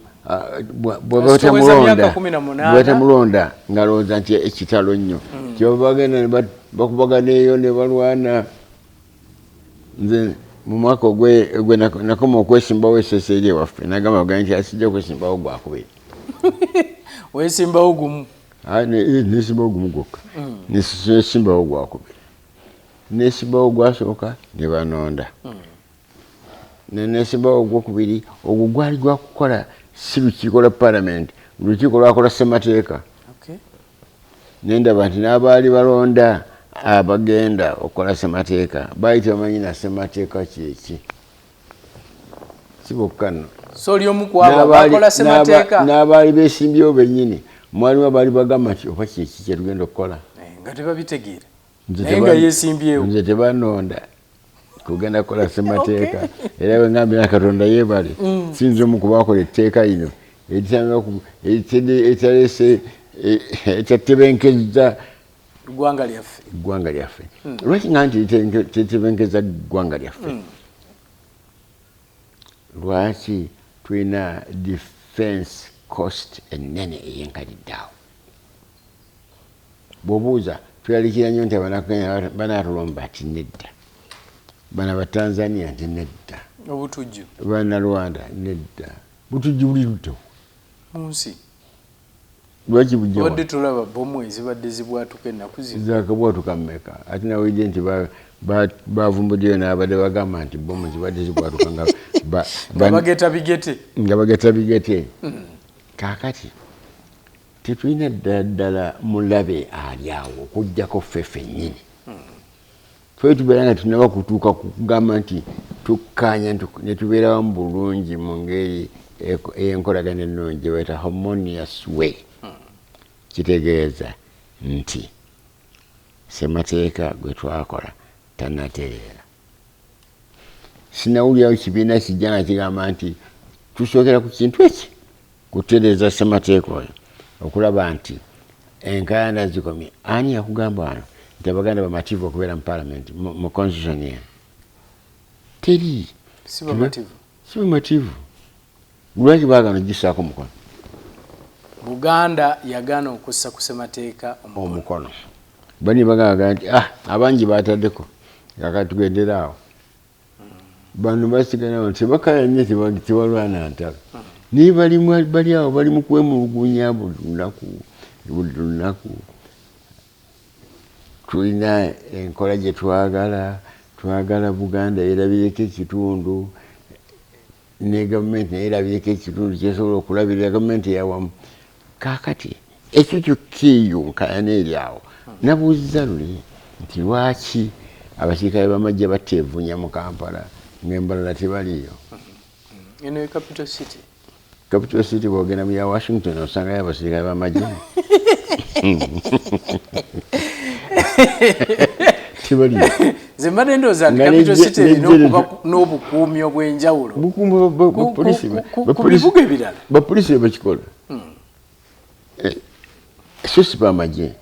bwebatamulonda ng'alowooza nti ekitalo nnyo, kyebava bagenda bakubagana eyo ne balwana. Nze mu mwaka ogwe nakoma okwesimbawo esese eri ewaffe, nagamba bagamba nti asijja kwesimbawo gwakubiri. Wesimbawo gumu? Nesimbawo gumu gwokka, nesimbawo gwakubiri, nesimbawo gwasooka ne banonda, nesimbawo ogwokubiri. Ogwo gwali gwakukola si lukiiko lwa parliament, lukiiko lwakola ssemateeka. Nendaba nti n'abaali balonda abagenda okukola ssemateeka baali tebamanyi na ssemateeka kyeki, si bokka nno. So oli omu ku abo abakola ssemateeka? N'abaali beesimbyewo bennyini mwalimu abaali bagamba nti oba kyeki kyetugenda okukola, nga tebabitegeera, naye nga yeesimbyewo. Nze tebanonda kugenda kukola ssemateeka, era bwe ngambira Katonda yeebale, sinza omu kubakola etteeka lino eritaleese etatebenkeza ggwanga lyaffe. Eggwanga lyaffe. Lwaki nga nti tetebenkeza ggwanga lyaffe? Lwaki tulina defense cost ennene eyenkalidde awo? Bw'obuuza tulalikira nnyo nti Abanakenya banaatulomba, nti nedda, bana Batanzania nti nedda, obutujju, bana Rwanda nedda. Butujju buli luto mu nsi. Lwaki bujja? Obadde tulaba bomu ezibadde zibwatuka ennaku zino. Zakabwatuka mmeka? Ate nawulidde nti bavumbuddeyo n'abadde bagamba nti bomu zibadde zibwatuka nga nga bageta bigete. Nga bageta bigete. Kaakati tetulina ddala ddala mulabe ali awo okugjako ffe ffennyini. Ffe tubeera nga tunaba kutuuka kugamba nti tukkaanya ne tubeera wamu bulungi mu ngeri ey'enkolagana ennungi gye bayita harmonious way. Kitegeeza nti ssemateeka gwe twakola tannatereera. Sinawulirawo kibiina kijja nga kigamba nti tusookera ku kintu eki kutereeza ssemateeka oyo okulaba nti enkaayana zikomye. Ani yakugamba wano nti Abaganda bamativu okubeera mu parliament, mu constitution eno? Teri. Si bamativu. Si bamativu. Lwaki baagana ogisaako mukono? Buganda yagaana okussa ku ssemateeka omukono. Bani bagamba nti ah, abangi bataddeko, kakati tugendere awo. Bano basigalawo tebakaya nnyo, tebalwana ntalo, naye bali awo bali mu kwemulugunya buli lunaku, buli lunaku. Tulina enkola gye twagala, twagala Buganda yerabireko ekitundu. Ne gavumenti naye erabireko ekitundu kyesobola okulabirira gavumenti eyawamu. Kaakati ekyo kyokka eyo nkayana eri awo. Nabuuziza luli nti lwaki abasirikale b'amagye bateevuunya mu Kampala ng'embalala tebaliiyo? Eno ye capital city. Capital city bw'ogenda mu ya Washington osangayo abasirikale b'amagye. Tebaliyo. Nze mbadde ndowooza nti capital city erina okuba n'obukuumi obw'enjawulo. Ku bibuga ebirala. Bapoliisi bakikola. So si bamagye.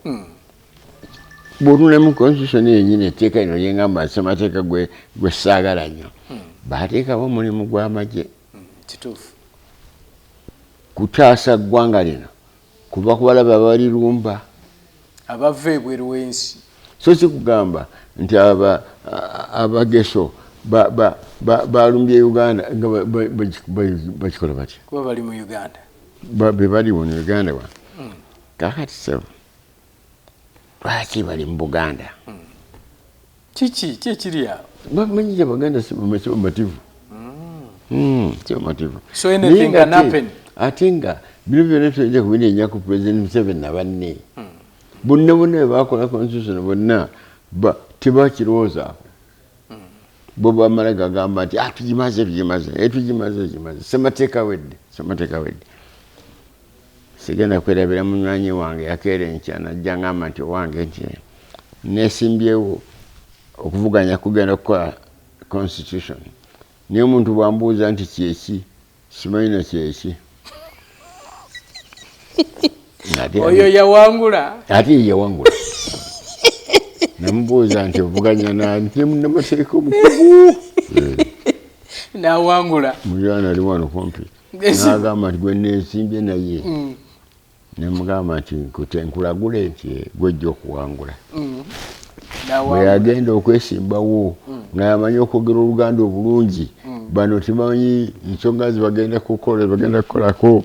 Bw'otunula mu constitution yennyini etteeka lino lyengamba ssemateeka gwe saagala nnyo. Baateekawo omulimu gw'amagye. Kituufu. Kutaasa ggwanga lino kuva ku balabe abalirumba. Abava ebweru w'ensi. So si kugamba nti abageso balumbye Uganda nga bakikola batya? Kuba bali mu Uganda. Be bali mu Uganda wano. Kaakati ssebo, lwaki bali mu Buganda? Kiki ki ekiri awo? Bamanyi Abaganda si bamativu. Si bamativu. So anything can happen. Ate nga bino byonna tuyinza kubinenya ku President Museveni na banne. Bonna bonna bwe bakola constitution bonna tebakirowoozaako. Bo bamala gagamba nti tugimaze tugimaze tugimaze tugimaze ssemateeka wedde ssemateeka wedde. Sigenda kwerabira munywanyi wange yakeera enkya najja ngamba nti owange nti neesimbyewo okuvuganya kugenda kukola constitution. Naye omuntu bw'ambuuza nti kyeki simanyi na kyeki. Oyo yawangula. Ate ye yawangula. Namubuuza nti ovuganya nani? Nti munnamateeka omukugu. N'awangula. Muliraano ali wano kumpi. N'agamba nti gwe neesimbye naye. Ne mugamba nti nkulagule nti gwe ojja okuwangula. Bwe yagenda okwesimbawo ng'amanyi okwogera Oluganda obulungi, bano tebamanyi nsonga ze bagenda kukola, bagenda kukolako.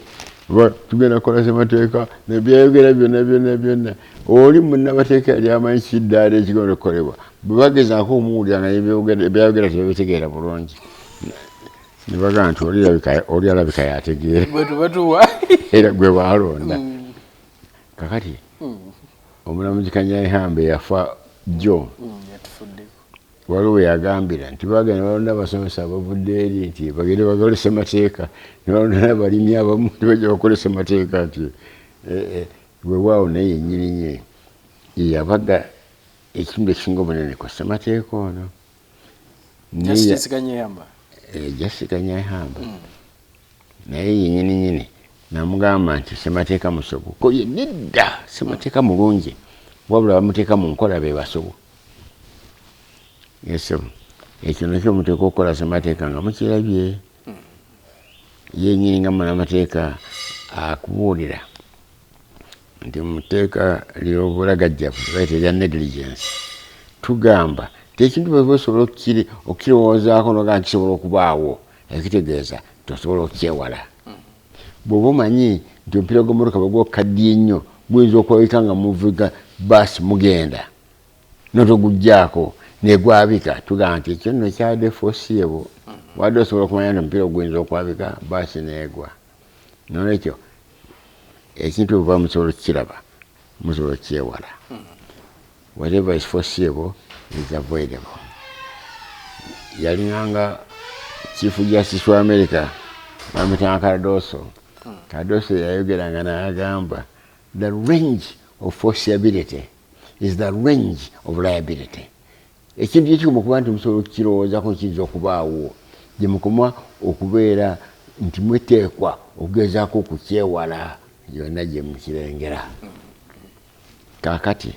Tugenda kukola ssemateeka nebyayogera byonna byonna byonna. Oli munnamateeka yali amanyi kiddaala ekigenda okukolebwa. Bwe bagezaako omuwulira nga ebyayogera tebabitegeera bulungi. Ne bagamba nti oli alabika y'ategeera. Gwe tubatuwa. Era gwe baalonda. Kakati omulamuzi Kanyaihamba yafa jjo. Waliwo we yagambira nti bagenda balonda abasomesa abavudde eri nti bagende bakole ssemateeka, ne balonda n'abalimi abamu nti bajja bakole ssemateeka nti weewaawo naye yennyini nye yabaga ekitundu ekisinga obunene ku ssemateeka ono. Justice Kanyaihamba. Justice Kanyaihamba. Naye yennyini nyini namugamba nti ssemateeka musobu. Ko ye nedda ssemateeka mulungi wabula bamuteeka mu nkola be basobu. Yes, ekyo nakyo muteeka okukola ssemateeka nga mukirabye. Yennyini nga munnamateeka akubuulira nti mu tteeka ly'obulagajjavu bayita erya negligence tugamba nti ekintu bw'oba osobola okukirowoozaako n'ogamba nti kisobola okubaawo ekitegeeza tosobola okukyewala. Bw'oba omanyi nti omupiira gw'emmotoka bwe gwokaddiye nnyo guyinza okwabika nga muvuga baasi mugenda n'otoguggyaako negwabika tugamba nti ekyo nno kyabadde foreseeable. Wadde osobola okumanya nti omupiira guyinza okwabika baasi n'egwa. Noolwekyo ekintu bwe musobola okukiraba musobola okukyewala. Whatever is foreseeable is avoidable. Yalinganga Chief Justice wa America bamuyitanga Cardoso. Cardoso yayogeranga n'agamba the range of foreseeability is the range of liability. Ekintu ekikoma okuba nti musobola okukirowoozako kiyinza okubaawo gye mukoma okubeera nti mweteekwa okugezaako okukyewala yonna gye mukirengera. Kaakati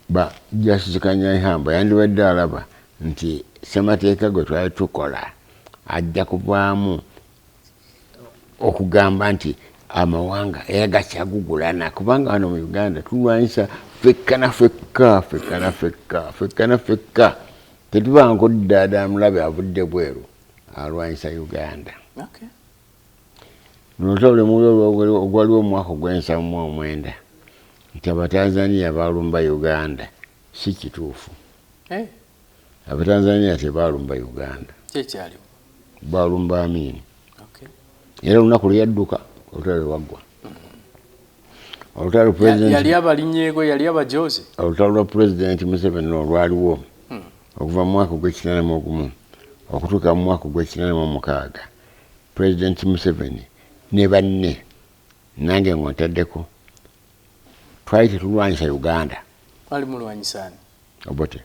ba Justice Kanyaihamba yandibadde alaba nti ssemateeka gwe twali tukola ajja kuvaamu okugamba nti amawanga era gakyagugulana kubanga wano mu Uganda tulwanyisa ffekka na ffekka ffekka na ffekka ffekka na ffekka tetubanko ddaada mulabe avudde bweru alwanyisa Uganda. Olutalo lwe ogwaliwo omwaka ogw'ensanvu mu omwenda nti Abatanzania baalumba Uganda si kituufu. Abatanzania tebaalumba Uganda. Baalumba Amin. Era olunaku lwe yadduka olutalo lwaggwa. Olutalo president yali abalinyeego, yali abajoze. Olutalo lwa Pulezidenti Museveni olwaliwo okuva mu mwaka ogw'e81 okutuuka mu mwaka ogw'e86, Pulezidenti Museveni ne banne, nange ng'ontaddeko, twali tetulwanyisa Uganda. Mwali mulwanyisa ani? Obote.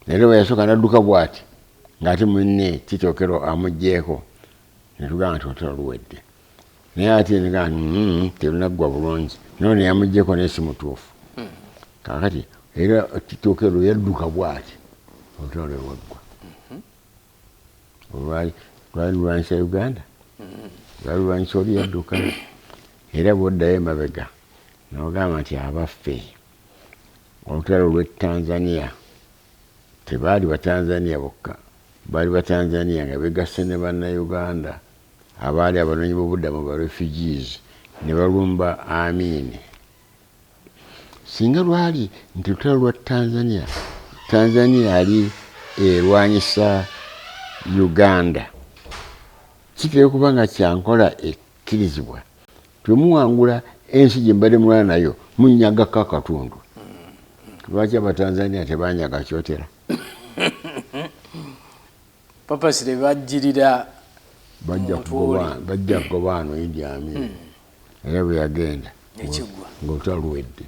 Era bwe yasooka n'adduka bw'ati ng'ate munne Tito Okello amuggyeeko, ne tugamba nti olutalo luwedde. Naye ate ne tugamba nti terunaggwa bulungi, n'ono eyamuggyeko naye si mutuufu. Kaakati era Tito Okello yadduka bw'ati olutalo lwe lwaggwa. Olwali lwali lulwanyisa Uganda, lwali lulwanyisa oli yadduka. Era bw'oddayo emabega n'ogamba nti abaffe olutalo lw'e Tanzania tebaali Batanzania bokka, baali Batanzania nga begasse ne Bannayuganda abaali abanoonyi b'obuddamu ba refugees ne balumba Amin. Singa lwali nti lutalo lwa Tanzania, Tanzania yali erwanyisa Uganda, kitera okuba nga kyankola ekkirizibwa. Bwe muwangula ensi gye mbadde mulwana nayo, munyagako akatundu. Lwaki Abatanzania tebanyaga Kyotera? Papasire bajjirira. Bajja Omuntu oli. Bajja kugoba wano Idi Amin. Era bwe yagenda Ekiggwa. Ng'olutalo luwedde.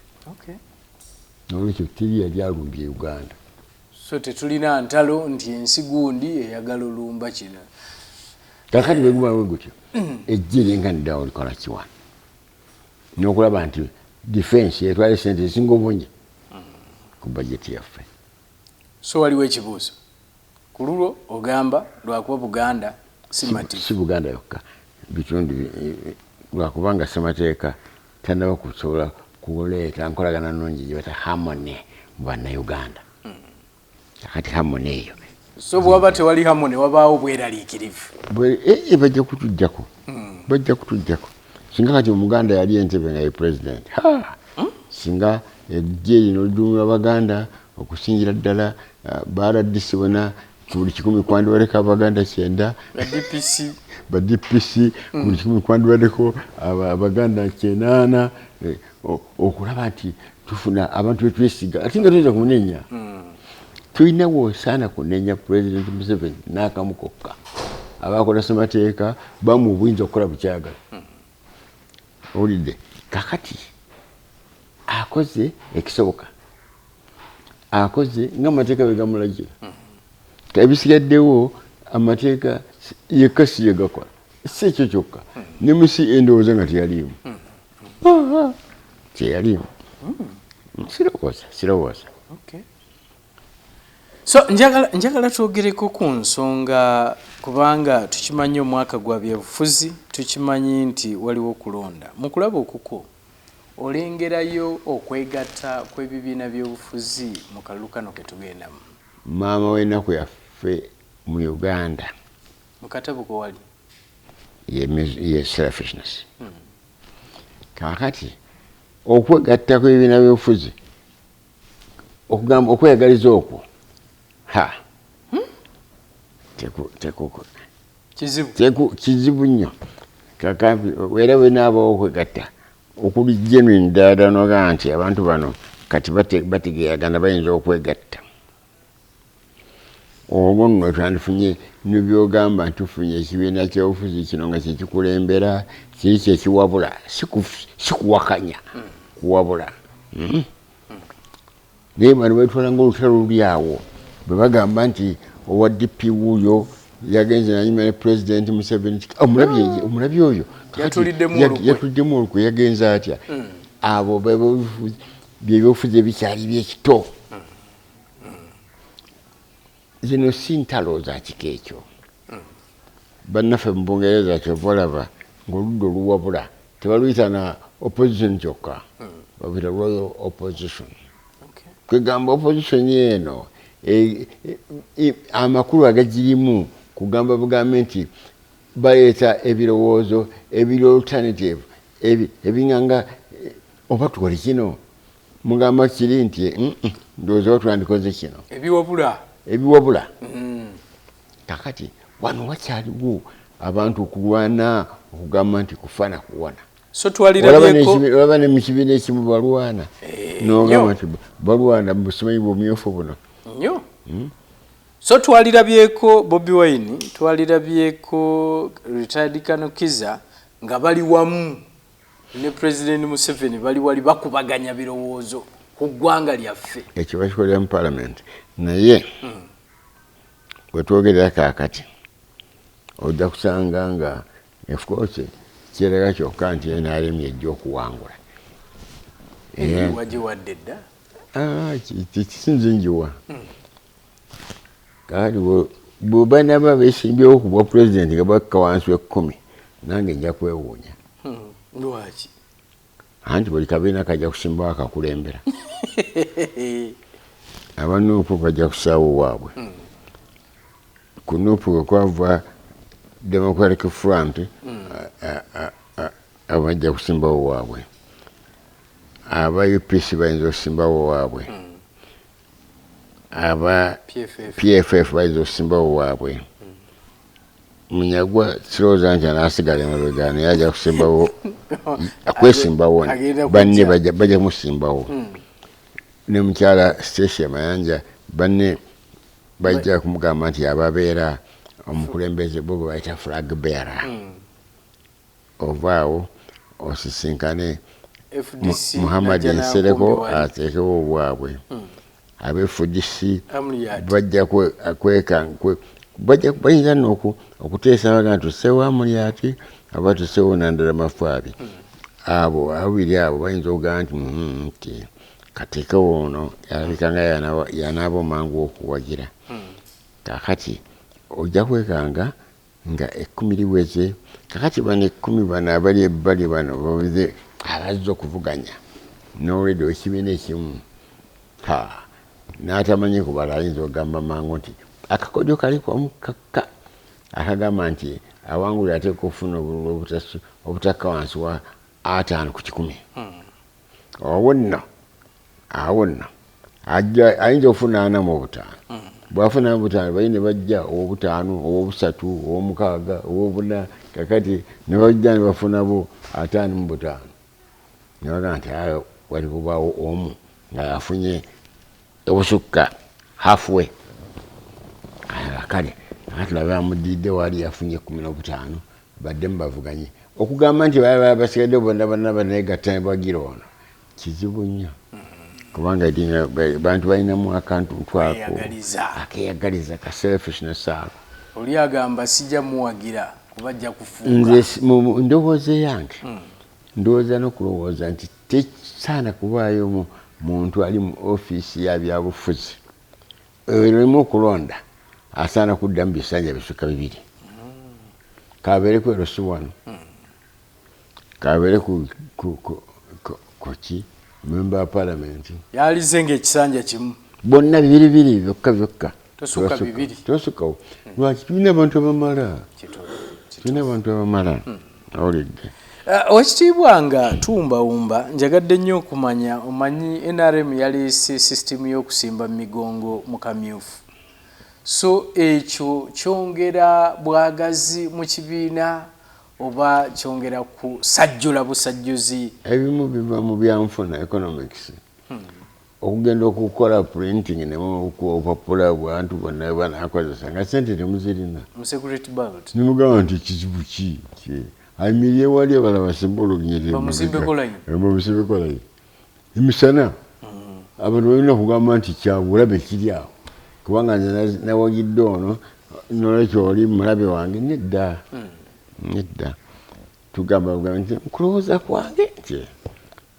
Nolwekyo teri yali alumbye Uganda. So tetulina ntalo nti ensi gundi eyagala olumba kino. Kakati bwe guba bwe gutyo, ejje lyenkaniddeawo likola kiwano n'okulaba nti defense etwala esente ezisinga obungi ku bajeti yaffe. So waliwo ekibuuzo ku lulwo, ogamba lwakuba Buganda si mativu. Si Buganda yokka, bitundu lwakubanga ssemateeka tannaba kusobola kuleeta nkolagana nnungi gye bata harmony mu Bannayuganda. Kakati harmony eyo So bwaba tewali harmony, wabaawo bweraliikirivu. Bajja kutujjako, bajja kutujjako. Singa kati Omuganda yali Entebe nga ye president, ha singa ejje lino lidumira Baganda okusingira ddala. Ba RDC bonna ku buli 100 kwandibaleko Abaganda 90. Ba DPC. Ba DPC ku buli 100 kwandibaddeko Abaganda 80, okulaba nti tufuna abantu betwesiga ate nga tuyinza kumunenya. Tulina wosaana kunenya President Museveni n'akamu kokka, abakola ssemateeka bamu obuyinza okukola bukyagala. Owulidde? Kakati akoze ekisoboka, akoze nga amateeka bwe gamulagira. Ebisigaddewo amateeka yekka si ye gakola. Si ekyo kyokka, ne musi endowooza nga teyaliimu, teyaliimu. Sirowooza, sirowooza. So njagala twogereko ku nsonga, kubanga tukimanyi omwaka gwa byabufuzi, tukimanyi nti waliwo okulonda. Mu kulaba okukwo, olengerayo okwegatta kw'ebibiina by'obufuzi mu kalulu kano ke tugendamu? Maama w'ennaku yaffe mu Uganda Mu katabo ko wali ye selfishness. Kaakati okwegatta kw'ebibiina by'obufuzi, okugamba okweyagaliza okwo, ha Kizibu. Kizibu nnyo. Kakampi era bwenaabawo okwegatta okuli genuine ddala, nogamba nti abantu bano kati bategeeragana, bayinza okwegatta, olwo nno twandifunye nebyogamba nti tufunye ekibiina kyobufuzi kino nga kyekikulembera, kiri kyekiwabula, si kuwakanya, kuwabula. Naye bano betwala nga olutalo luli awo bwe bagamba nti owa DP wuuyo yagenze nanyuma ne President Museveni. Omulabye, omulabye oyo. Kakati Yatuliddemu olukwe. Yatuliddemu olukwe, yagenze atya? Abo byebyobufuzi ebikyali byekito. Zino si ntalo za kika ekyo. Bannaffe mu Bungereza kyova olaba ng'oludda oluwabula tebaluyita na opposition kyokka, babuyita royal opposition. Kwegamba opposition eno amakulu agagirimu kugamba bugambe nti baleeta ebirowoozo ebiri alternative, ebiŋanga oba tukole kino, mugamba kiri nti ndowooza oba twandikoze kino. Ebiwabula. Ebiwabula. Kakati wano wakyaliwo. Abantu okulwana okugamba nti kufa na kuwona. So twalirabyeko olaba ne mu kibiina ekimu balwana, nogamba nti balwana busimanyi bumyufu buno nnyo. So twalirabyeko Bobi Wine, twalirabyeko retired Colonel Kiza nga bali wamu ne President Museveni, bali wali bakubaganya birowoozo ku ggwanga lyaffe. Ekyo bakikolera mu parliament, naye wetwogerera kaakati ojja kusanga nga of course kyeraga kyokka nti NRM yejja okuwangula. Wagiwadde dda? Kisinze njiwa. Kakati bw'oba naba beesimbyewo ku bwa pulezidenti nga bakka wansi w'ekkumi, nange nja kwewuunya. Lwaki? Anti buli kabiina kajja kusimbawo akakulembera. Aba NUP bajja kusaawo waabwe. Ku NUP kwe kwava Democratic Front, abajja kusimbawo waabwe. Aba UPC bayinza okusimbawo waabwe. Aba PFF bayinza okusimbawo waabwe. Munyagwa sirowooza nti anaasigala emabega, naye ajja kusimbawo, kwesimbawo, banne bajja kumusimbawo. Ne mukyala Stecia Mayanja banne bajja kumugamba nti ababeera omukulembeze bo gwe bayita flag bearer. Ovaawo osisinkane Muhammad Nsereko ateekewo obwabwe. Aba FDC bajja bayinza nno okuteesa baga nti tusseewo Amuriat aba tusseewo Nandala Mafaabi. Abo ababiri abo bayinza okugamba nti nti kateekewo ono alabika nga yanaaba omangu okuwagira. Kaakati ojja kwekanga nga ekkumi liweze. Kakati bano ekkumi bano abali ebbali bano babuze abazze okuvuganya n'olwedde ekibiina ekimu n'atamanyi kubala ayinza okugamba mangu nti akakodyo kali kwamu kakka akagamba nti awangulira ateeka okufuna obululu obutakka wansi wa 50 ku 100. Awo nno ayinza okufuna 45. Bw'afuna 45 bayi ne bajja ow'obutaano, ow'obusatu, ow'omukaaga, ow'obuna, kakati ne bajja ne bafunabo 55. Ne bagamba nti wali kubaawo omu nga yafunye obusukka halfway. Kale tulabe amuddiridde waali yafunye 15 baddemu bavuganye. Okugamba nti baba basigadde bonna bonna baneegatta ne bagira ono kizibu nnyo. Kubanga bantu balinamu akantu twako akeyagaliza ka selfishness ako. Oli agamba sijja muwagira kuba ajja kufuuka. Nze ndowooza yange ndowooza n'okulowooza nti tekisaana kubaayo muntu ali mu ofiisi ya byabufuzi erimu okulonda asaana kuddamu bisanja bisukka 2. Kabeere ku LC1, kabeere ku ki member wa parliament. Yalize ng'ekisanja kimu. Bonna bibiri bibiri byokka byokka. Tosukka bibiri. Tosukkawo. Lwaki tulina abantu abamala? Tulina abantu abamala. Awulidde. Owekitiibwa nga tuwumbawumba, njagadde nnyo okumanya, omanyi NRM yaleese sisitimu y'okusimba migongo mu kamyufu. So ekyo kyongera bwagazi mu kibiina oba kyongera kusajjula busajjuzi? Ebimu biva mu byanfuna economics. Okugenda okukola printing ne obupapula bwantu bonna banakozesa nga ssente temuzirina. Mu security ballot. Nimugamba nti kizibu ki? Ayimirire wali abalala basimbe olunyiriri. Bamusimbeko layini. Bamusimbeko layini. Emisana abantu balina okugamba nti kyabulabe kiri awo. Kubanga nze nawagidde ono nolwekyo oli mulabe wange nedda. Nedda. Tugamba nti nkulowooza kwange nti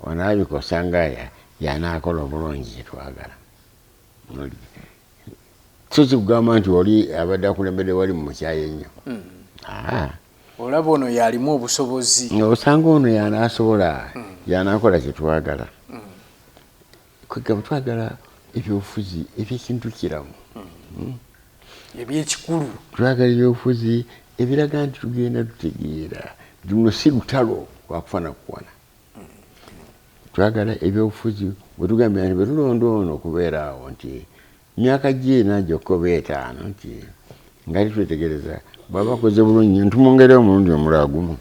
onaalabika osanga yanaakola obulungi kye twagala. So si kugamba nti oli abadde akulembedde wali mu mukyaye nnyo. Olaba ono yalimu obusobozi. Osanga ono yanaasobola, yanaakola kye twagala. Kwegamba twagala ebyobufuzi ebyekintu kiramu. Ebyekikulu. Twagala ebyobufuzi ebiraga nti tugenda tutegeera. Luno si lutalo lwakufa na kuwana. Twagala ebyobufuzi bwe tugambye nti bwe tulonda ono okubeera awo nti myaka gye ena gyokka oba 5 nti nga titwetegereza Bw'aba akoze bulungi nnyo tumwongereyo omulundi omulala gumu.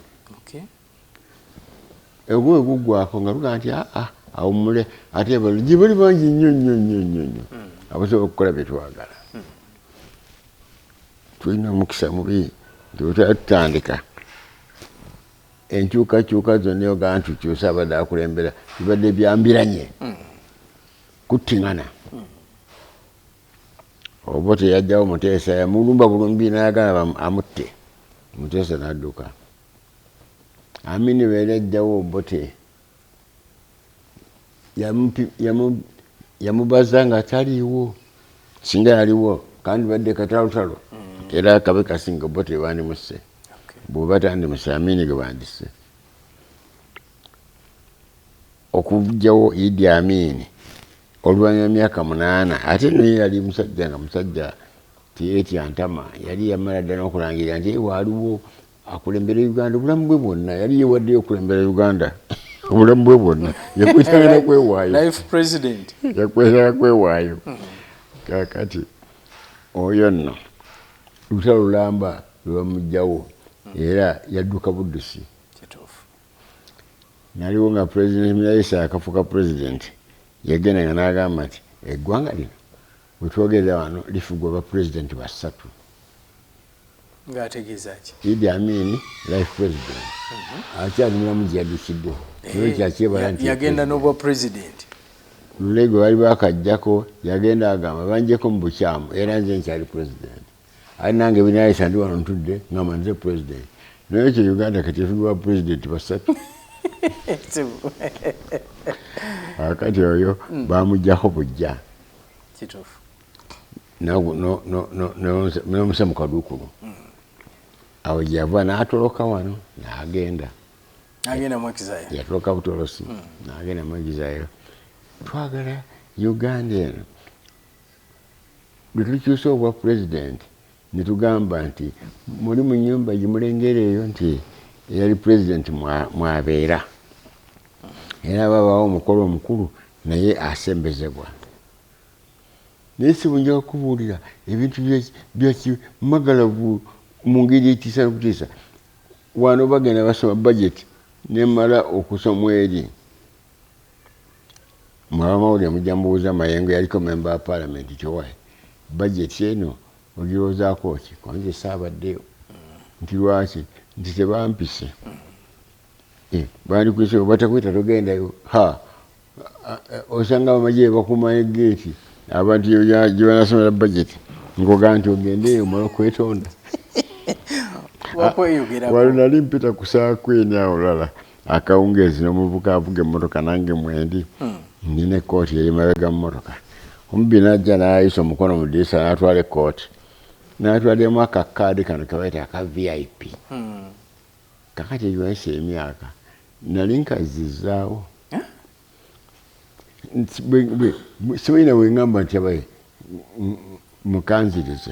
Ogwo bwe guggwako nga tugamba nti aa awummule, ate abalala gye bali bangi nnyo nnyo nnyo nnyo nnyo abasobola okukola bye twagala. Tulina omukisa mubi nti bwe twali tutandika enkyukakyuka zonna ogamba nti tukyuse abadde akulembera bibadde byambiranye kuttiŋŋana. Obote yajjawo Muteesa yamulumba bulumbi n'ayagala amutte, Muteesa n'adduka. Amini bwe yali ajjawo Obote yamubaza nga taliiwo, singa yaliwo kandibadde katalotalo era kabe kasinga Obote bandimusse, bw'oba tandimusse Amini gwe bandisse. Okuggyawo Idi Amin oluvannyuma myaka 8, ate naye yali musajja nga musajja teyeetya ntama, yali yamala dda n'okulangirira nti waaliwo akulembera Uganda obulamu bwe bwonna, yali yeewaddeyo okulembera Uganda obulamu bwe bwonna, yakwetaaga kwewaayo. Life president. Yakwetaaga kwewaayo. Kaakati oyo nno lutalo lulamba lwe bamuggyawo era yadduka buddusi. Naliwo nga President Miraisa akafuuka president, yagenda nga n'agamba nti eggwanga lino we twogerera wano lifugwa ba president basatu. Ng'ategeeza ki? Idi Amin life president akyali mulamu gye yaddukidde, naye kyakyebala nti yagenda n'obwa president. Lule gwe bali bakaggyako yagenda agamba bangyeko mu bukyamu era nze nkyali president. Ate nange binayisa ndi wano ntudde ngamba nze president. Naye ekyo Uganda kati efugibwa president basatu. Akati oyo bamuggyako bujja. Kituufu. N'omusa mu kaduukulu. Awo gye yava n'atoloka wano n'agenda. N'agenda mu exile. Yatoloka butolosi n'agenda mu exile. Twagala Uganda eno bwe tukyusa obwa president ne tugamba nti muli mu nnyumba gye mulengera eyo nti eyali president mwabeera, era babaawo omukolo omukulu naye asembezebwa. Naye si bwe nja kukubuulira ebintu byakimagalavu mu ngeri etiisa n'okutiisa. Wano bagenda basoma budget nemala okusomwa eri. Mmwe abamawulire mujja mubuuza Mayengo yaliko member wa parliament nti owaye budget eno ogirowoozaako ki? Kuba nze saabaddeyo. Nti lwaki? Nti tebampise. Bandikuyise bwe batakuyita togendayo. Ha! Osanga abamagye bakuuma ne geeti abantu gye banasomera budget ng'ogamba nti ogendeeyo omale okwetonda. Wano nali mpita ku Saakwini awo lala akawungeezi n'omuvubuka avuga emmotoka nange mwendi nina ekkooti eri mabega mu mmotoka. Omubbi n'ajja n'ayisa omukono mu ddirisa n'atwala ekkooti n'atwaliramu akakaadi kano ke bayita aka VIP. Kakati egyo wayise emyaka nali nkazizzaawo. Sibalina bwe ŋŋamba nti abaye mukanzirize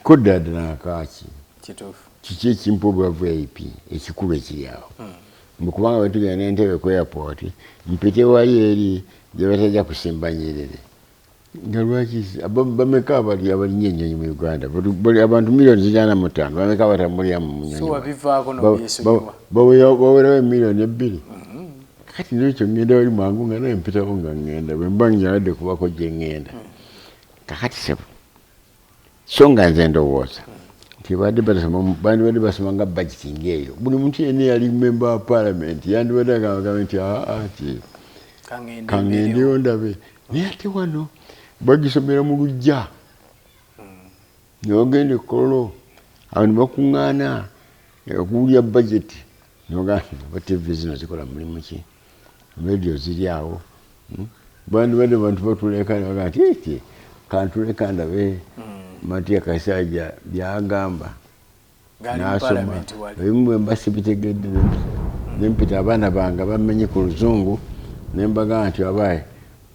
ko ddala ddala akaaki. Kiki ekimpa obwa VIP ekikulu ekiri awo? Mbu kubanga bwe tugenda n'entebe ku airport mpite wali eri gye batajja kusimba nyiriri. Nga lwaki bameka abali abalinnya ennyonyi mu Uganda? Buli abantu miliyoni 405 bameka abatambulira mu nnyonyi? So wabivaako n'obyesonyiwa. Bawerawo emiliyoni 2. Kati n'ekyo ŋŋenda wali mangu nga naye mpitawo nga ŋŋenda bwe mba njagadde kubako gye ŋŋenda. Kakati ssebo, so nga nze ndowooza nti bandibadde basoma nga budget ng'eyo. Buli muntu yenna eyali member wa parliament yandibadde agamba nti aa nti kaŋŋendeyo ndabe. Naye ate wano bagisomera mu luggya. N'ogenda e Kololo awo ne bakuŋŋaana okuwulira budget. N'ogamba nti oba TV zino zikola mulimu ki? Radio ziri awo. Bandibadde bantu batuleka ne bagamba nti eki kantuleka ndabe Matia Kasaija by'agamba. N'asoma ebimu bwe mba sibitegedde ne mpita abaana bange bamenye ku luzungu ne mbagamba nti abaye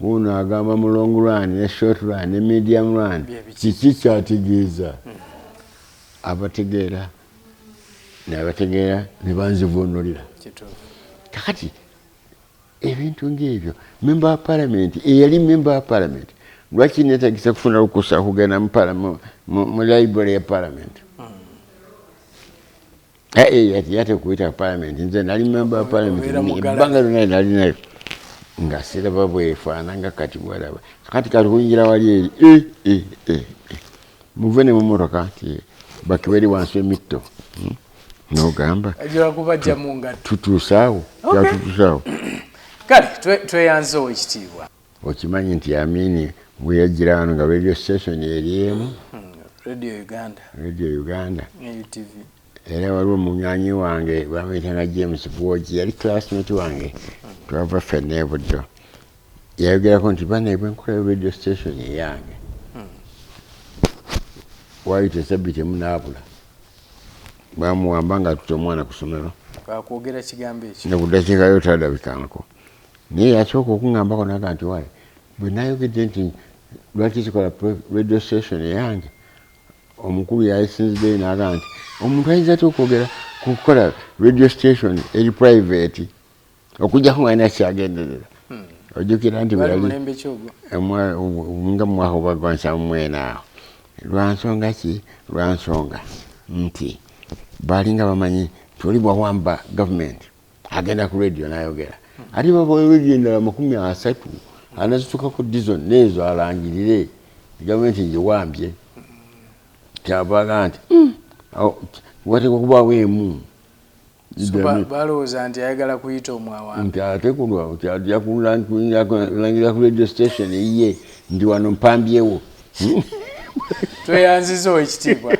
wuuno agamba mu long run ne short run ne medium run kiki kyategeeza. Abategeera nabategeera ne banzivuunulira. Kakati ebintu ng'ebyo member wa parliament eyali member wa parliament lwaki neetagisa kufuna lukusa okugenda mu library ya parliament? Eh, eh, yate kuyita parliament, nze nali member wa parliament ebbanga lyonna nali nayo nga siraba bwefaana nga kati bwalaba kati kati kuyingira wali eri eh, eh, eh, eh. Muve ne mumotoka nti bakiweri wansi emitto, Nogamba tutuusaawo, kyatutuusaawo. Kale tweyanze owekitiibwa. Okimanyi nti Amini bwe yajjira wano nga radio station eri emu, Radio Uganda, Radio Uganda era waliwo munywanyi wange bamuyitanga James Bwogi, yali classmate wange, twava ffenna e Buddo, yayogerako nti banaye bwe nkola radio station eyange, wayita esabbiiti emu n'abula, bamuwamba nga atutte omwana ku ssomero. Bakwogera kigambo ekyo ne ku ddakiika yo talabikangako. Naye yasooka okuŋŋambako naga nti waye bwe nayogedde nti lwaki sikola radio station eyange, omukulu yasinziddeyo n'agamba nti omuntu ayinza atya okwogera kukola radio station eri private okujjako nga alina kyagenderera. Ojjukira nti bwali mulembe kyogwo nga mu mwaka ogwa 74 awo. Lwa nsonga ki? Lwa nsonga nti baalinga bamanyi nti oli bwawamba gavumenti agenda ku radio n'ayogera, ate baba radio endala 30 anazituukako ddi zonna ezo alangirire gavumenti ngiwambye. Kyabaga nti wateekwa kubaawo emu. Balowooza nti ayagala kuyita omwawambe nti ate kulwa nti ajja kulangira ku radio station ye ndi wano mpambyewo. Tweyanziza owekitiibwa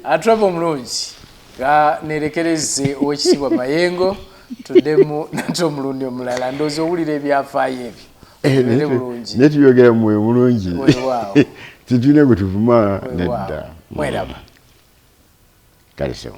atulaba omulungi, nga nerekereze owekitiibwa Mayengo, tuddemu nate omulundi omulala. Ndowooza owulira ebyafaayo ebyo obeere bulungi. Naye tubyogera mu mwoyo mulungi, tetulina gwe tuvuma nedda. Mweraba. Kale sebo.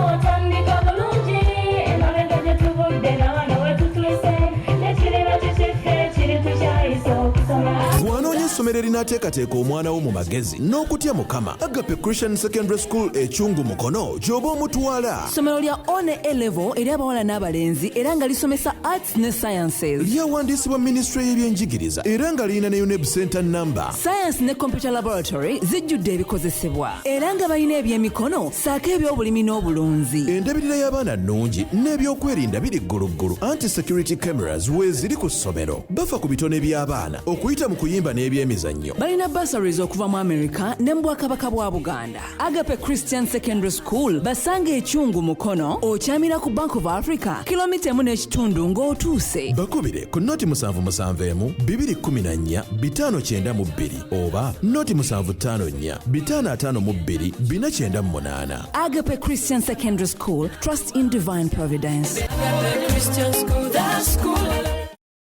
Otandika bulungi, emabega gye tuvudde nawano wetutuuse, nekiriba kikiffe kiri tukyayisa okusoma. Bw'anoonya essomero erinaateekateeka omwana wo mu magezi n'okutya Mukama, Agape Christian Secondary School Ekyungu Mukono gy'oba omutwala. Ssomero lya O ne A level eri abawala n'abalenzi era nga lisomesa arts ne sciences. Lyawandiisibwa minisitule y'ebyenjigiriza era nga lirina ne UNEB center number. Science ne computer laboratory zijjudde ebikozesebwa era nga balina ebyemikono ssaako ebyobulimi n'obulunzi. Endabirira y'abaana nnungi n'ebyokwerinda biri gguluggulu, anti security cameras weeziri ku ssomero. Bafa ku bitone by'abaana okuyita mu kuyimba n'ebyemizannyo. Balina bursaries okuva mu America ne mu Bwakabaka bwa Buganda. Agape Christian Secondary School basanga Ekyungu Mukono, okyamira ku Bank of Africa, kilomita 1.5 ng'otuuse. Bakubire ku 077 214 592 oba 0754 552 498. Agape Christian Secondary School, trust in divine providence. Christian school, the school.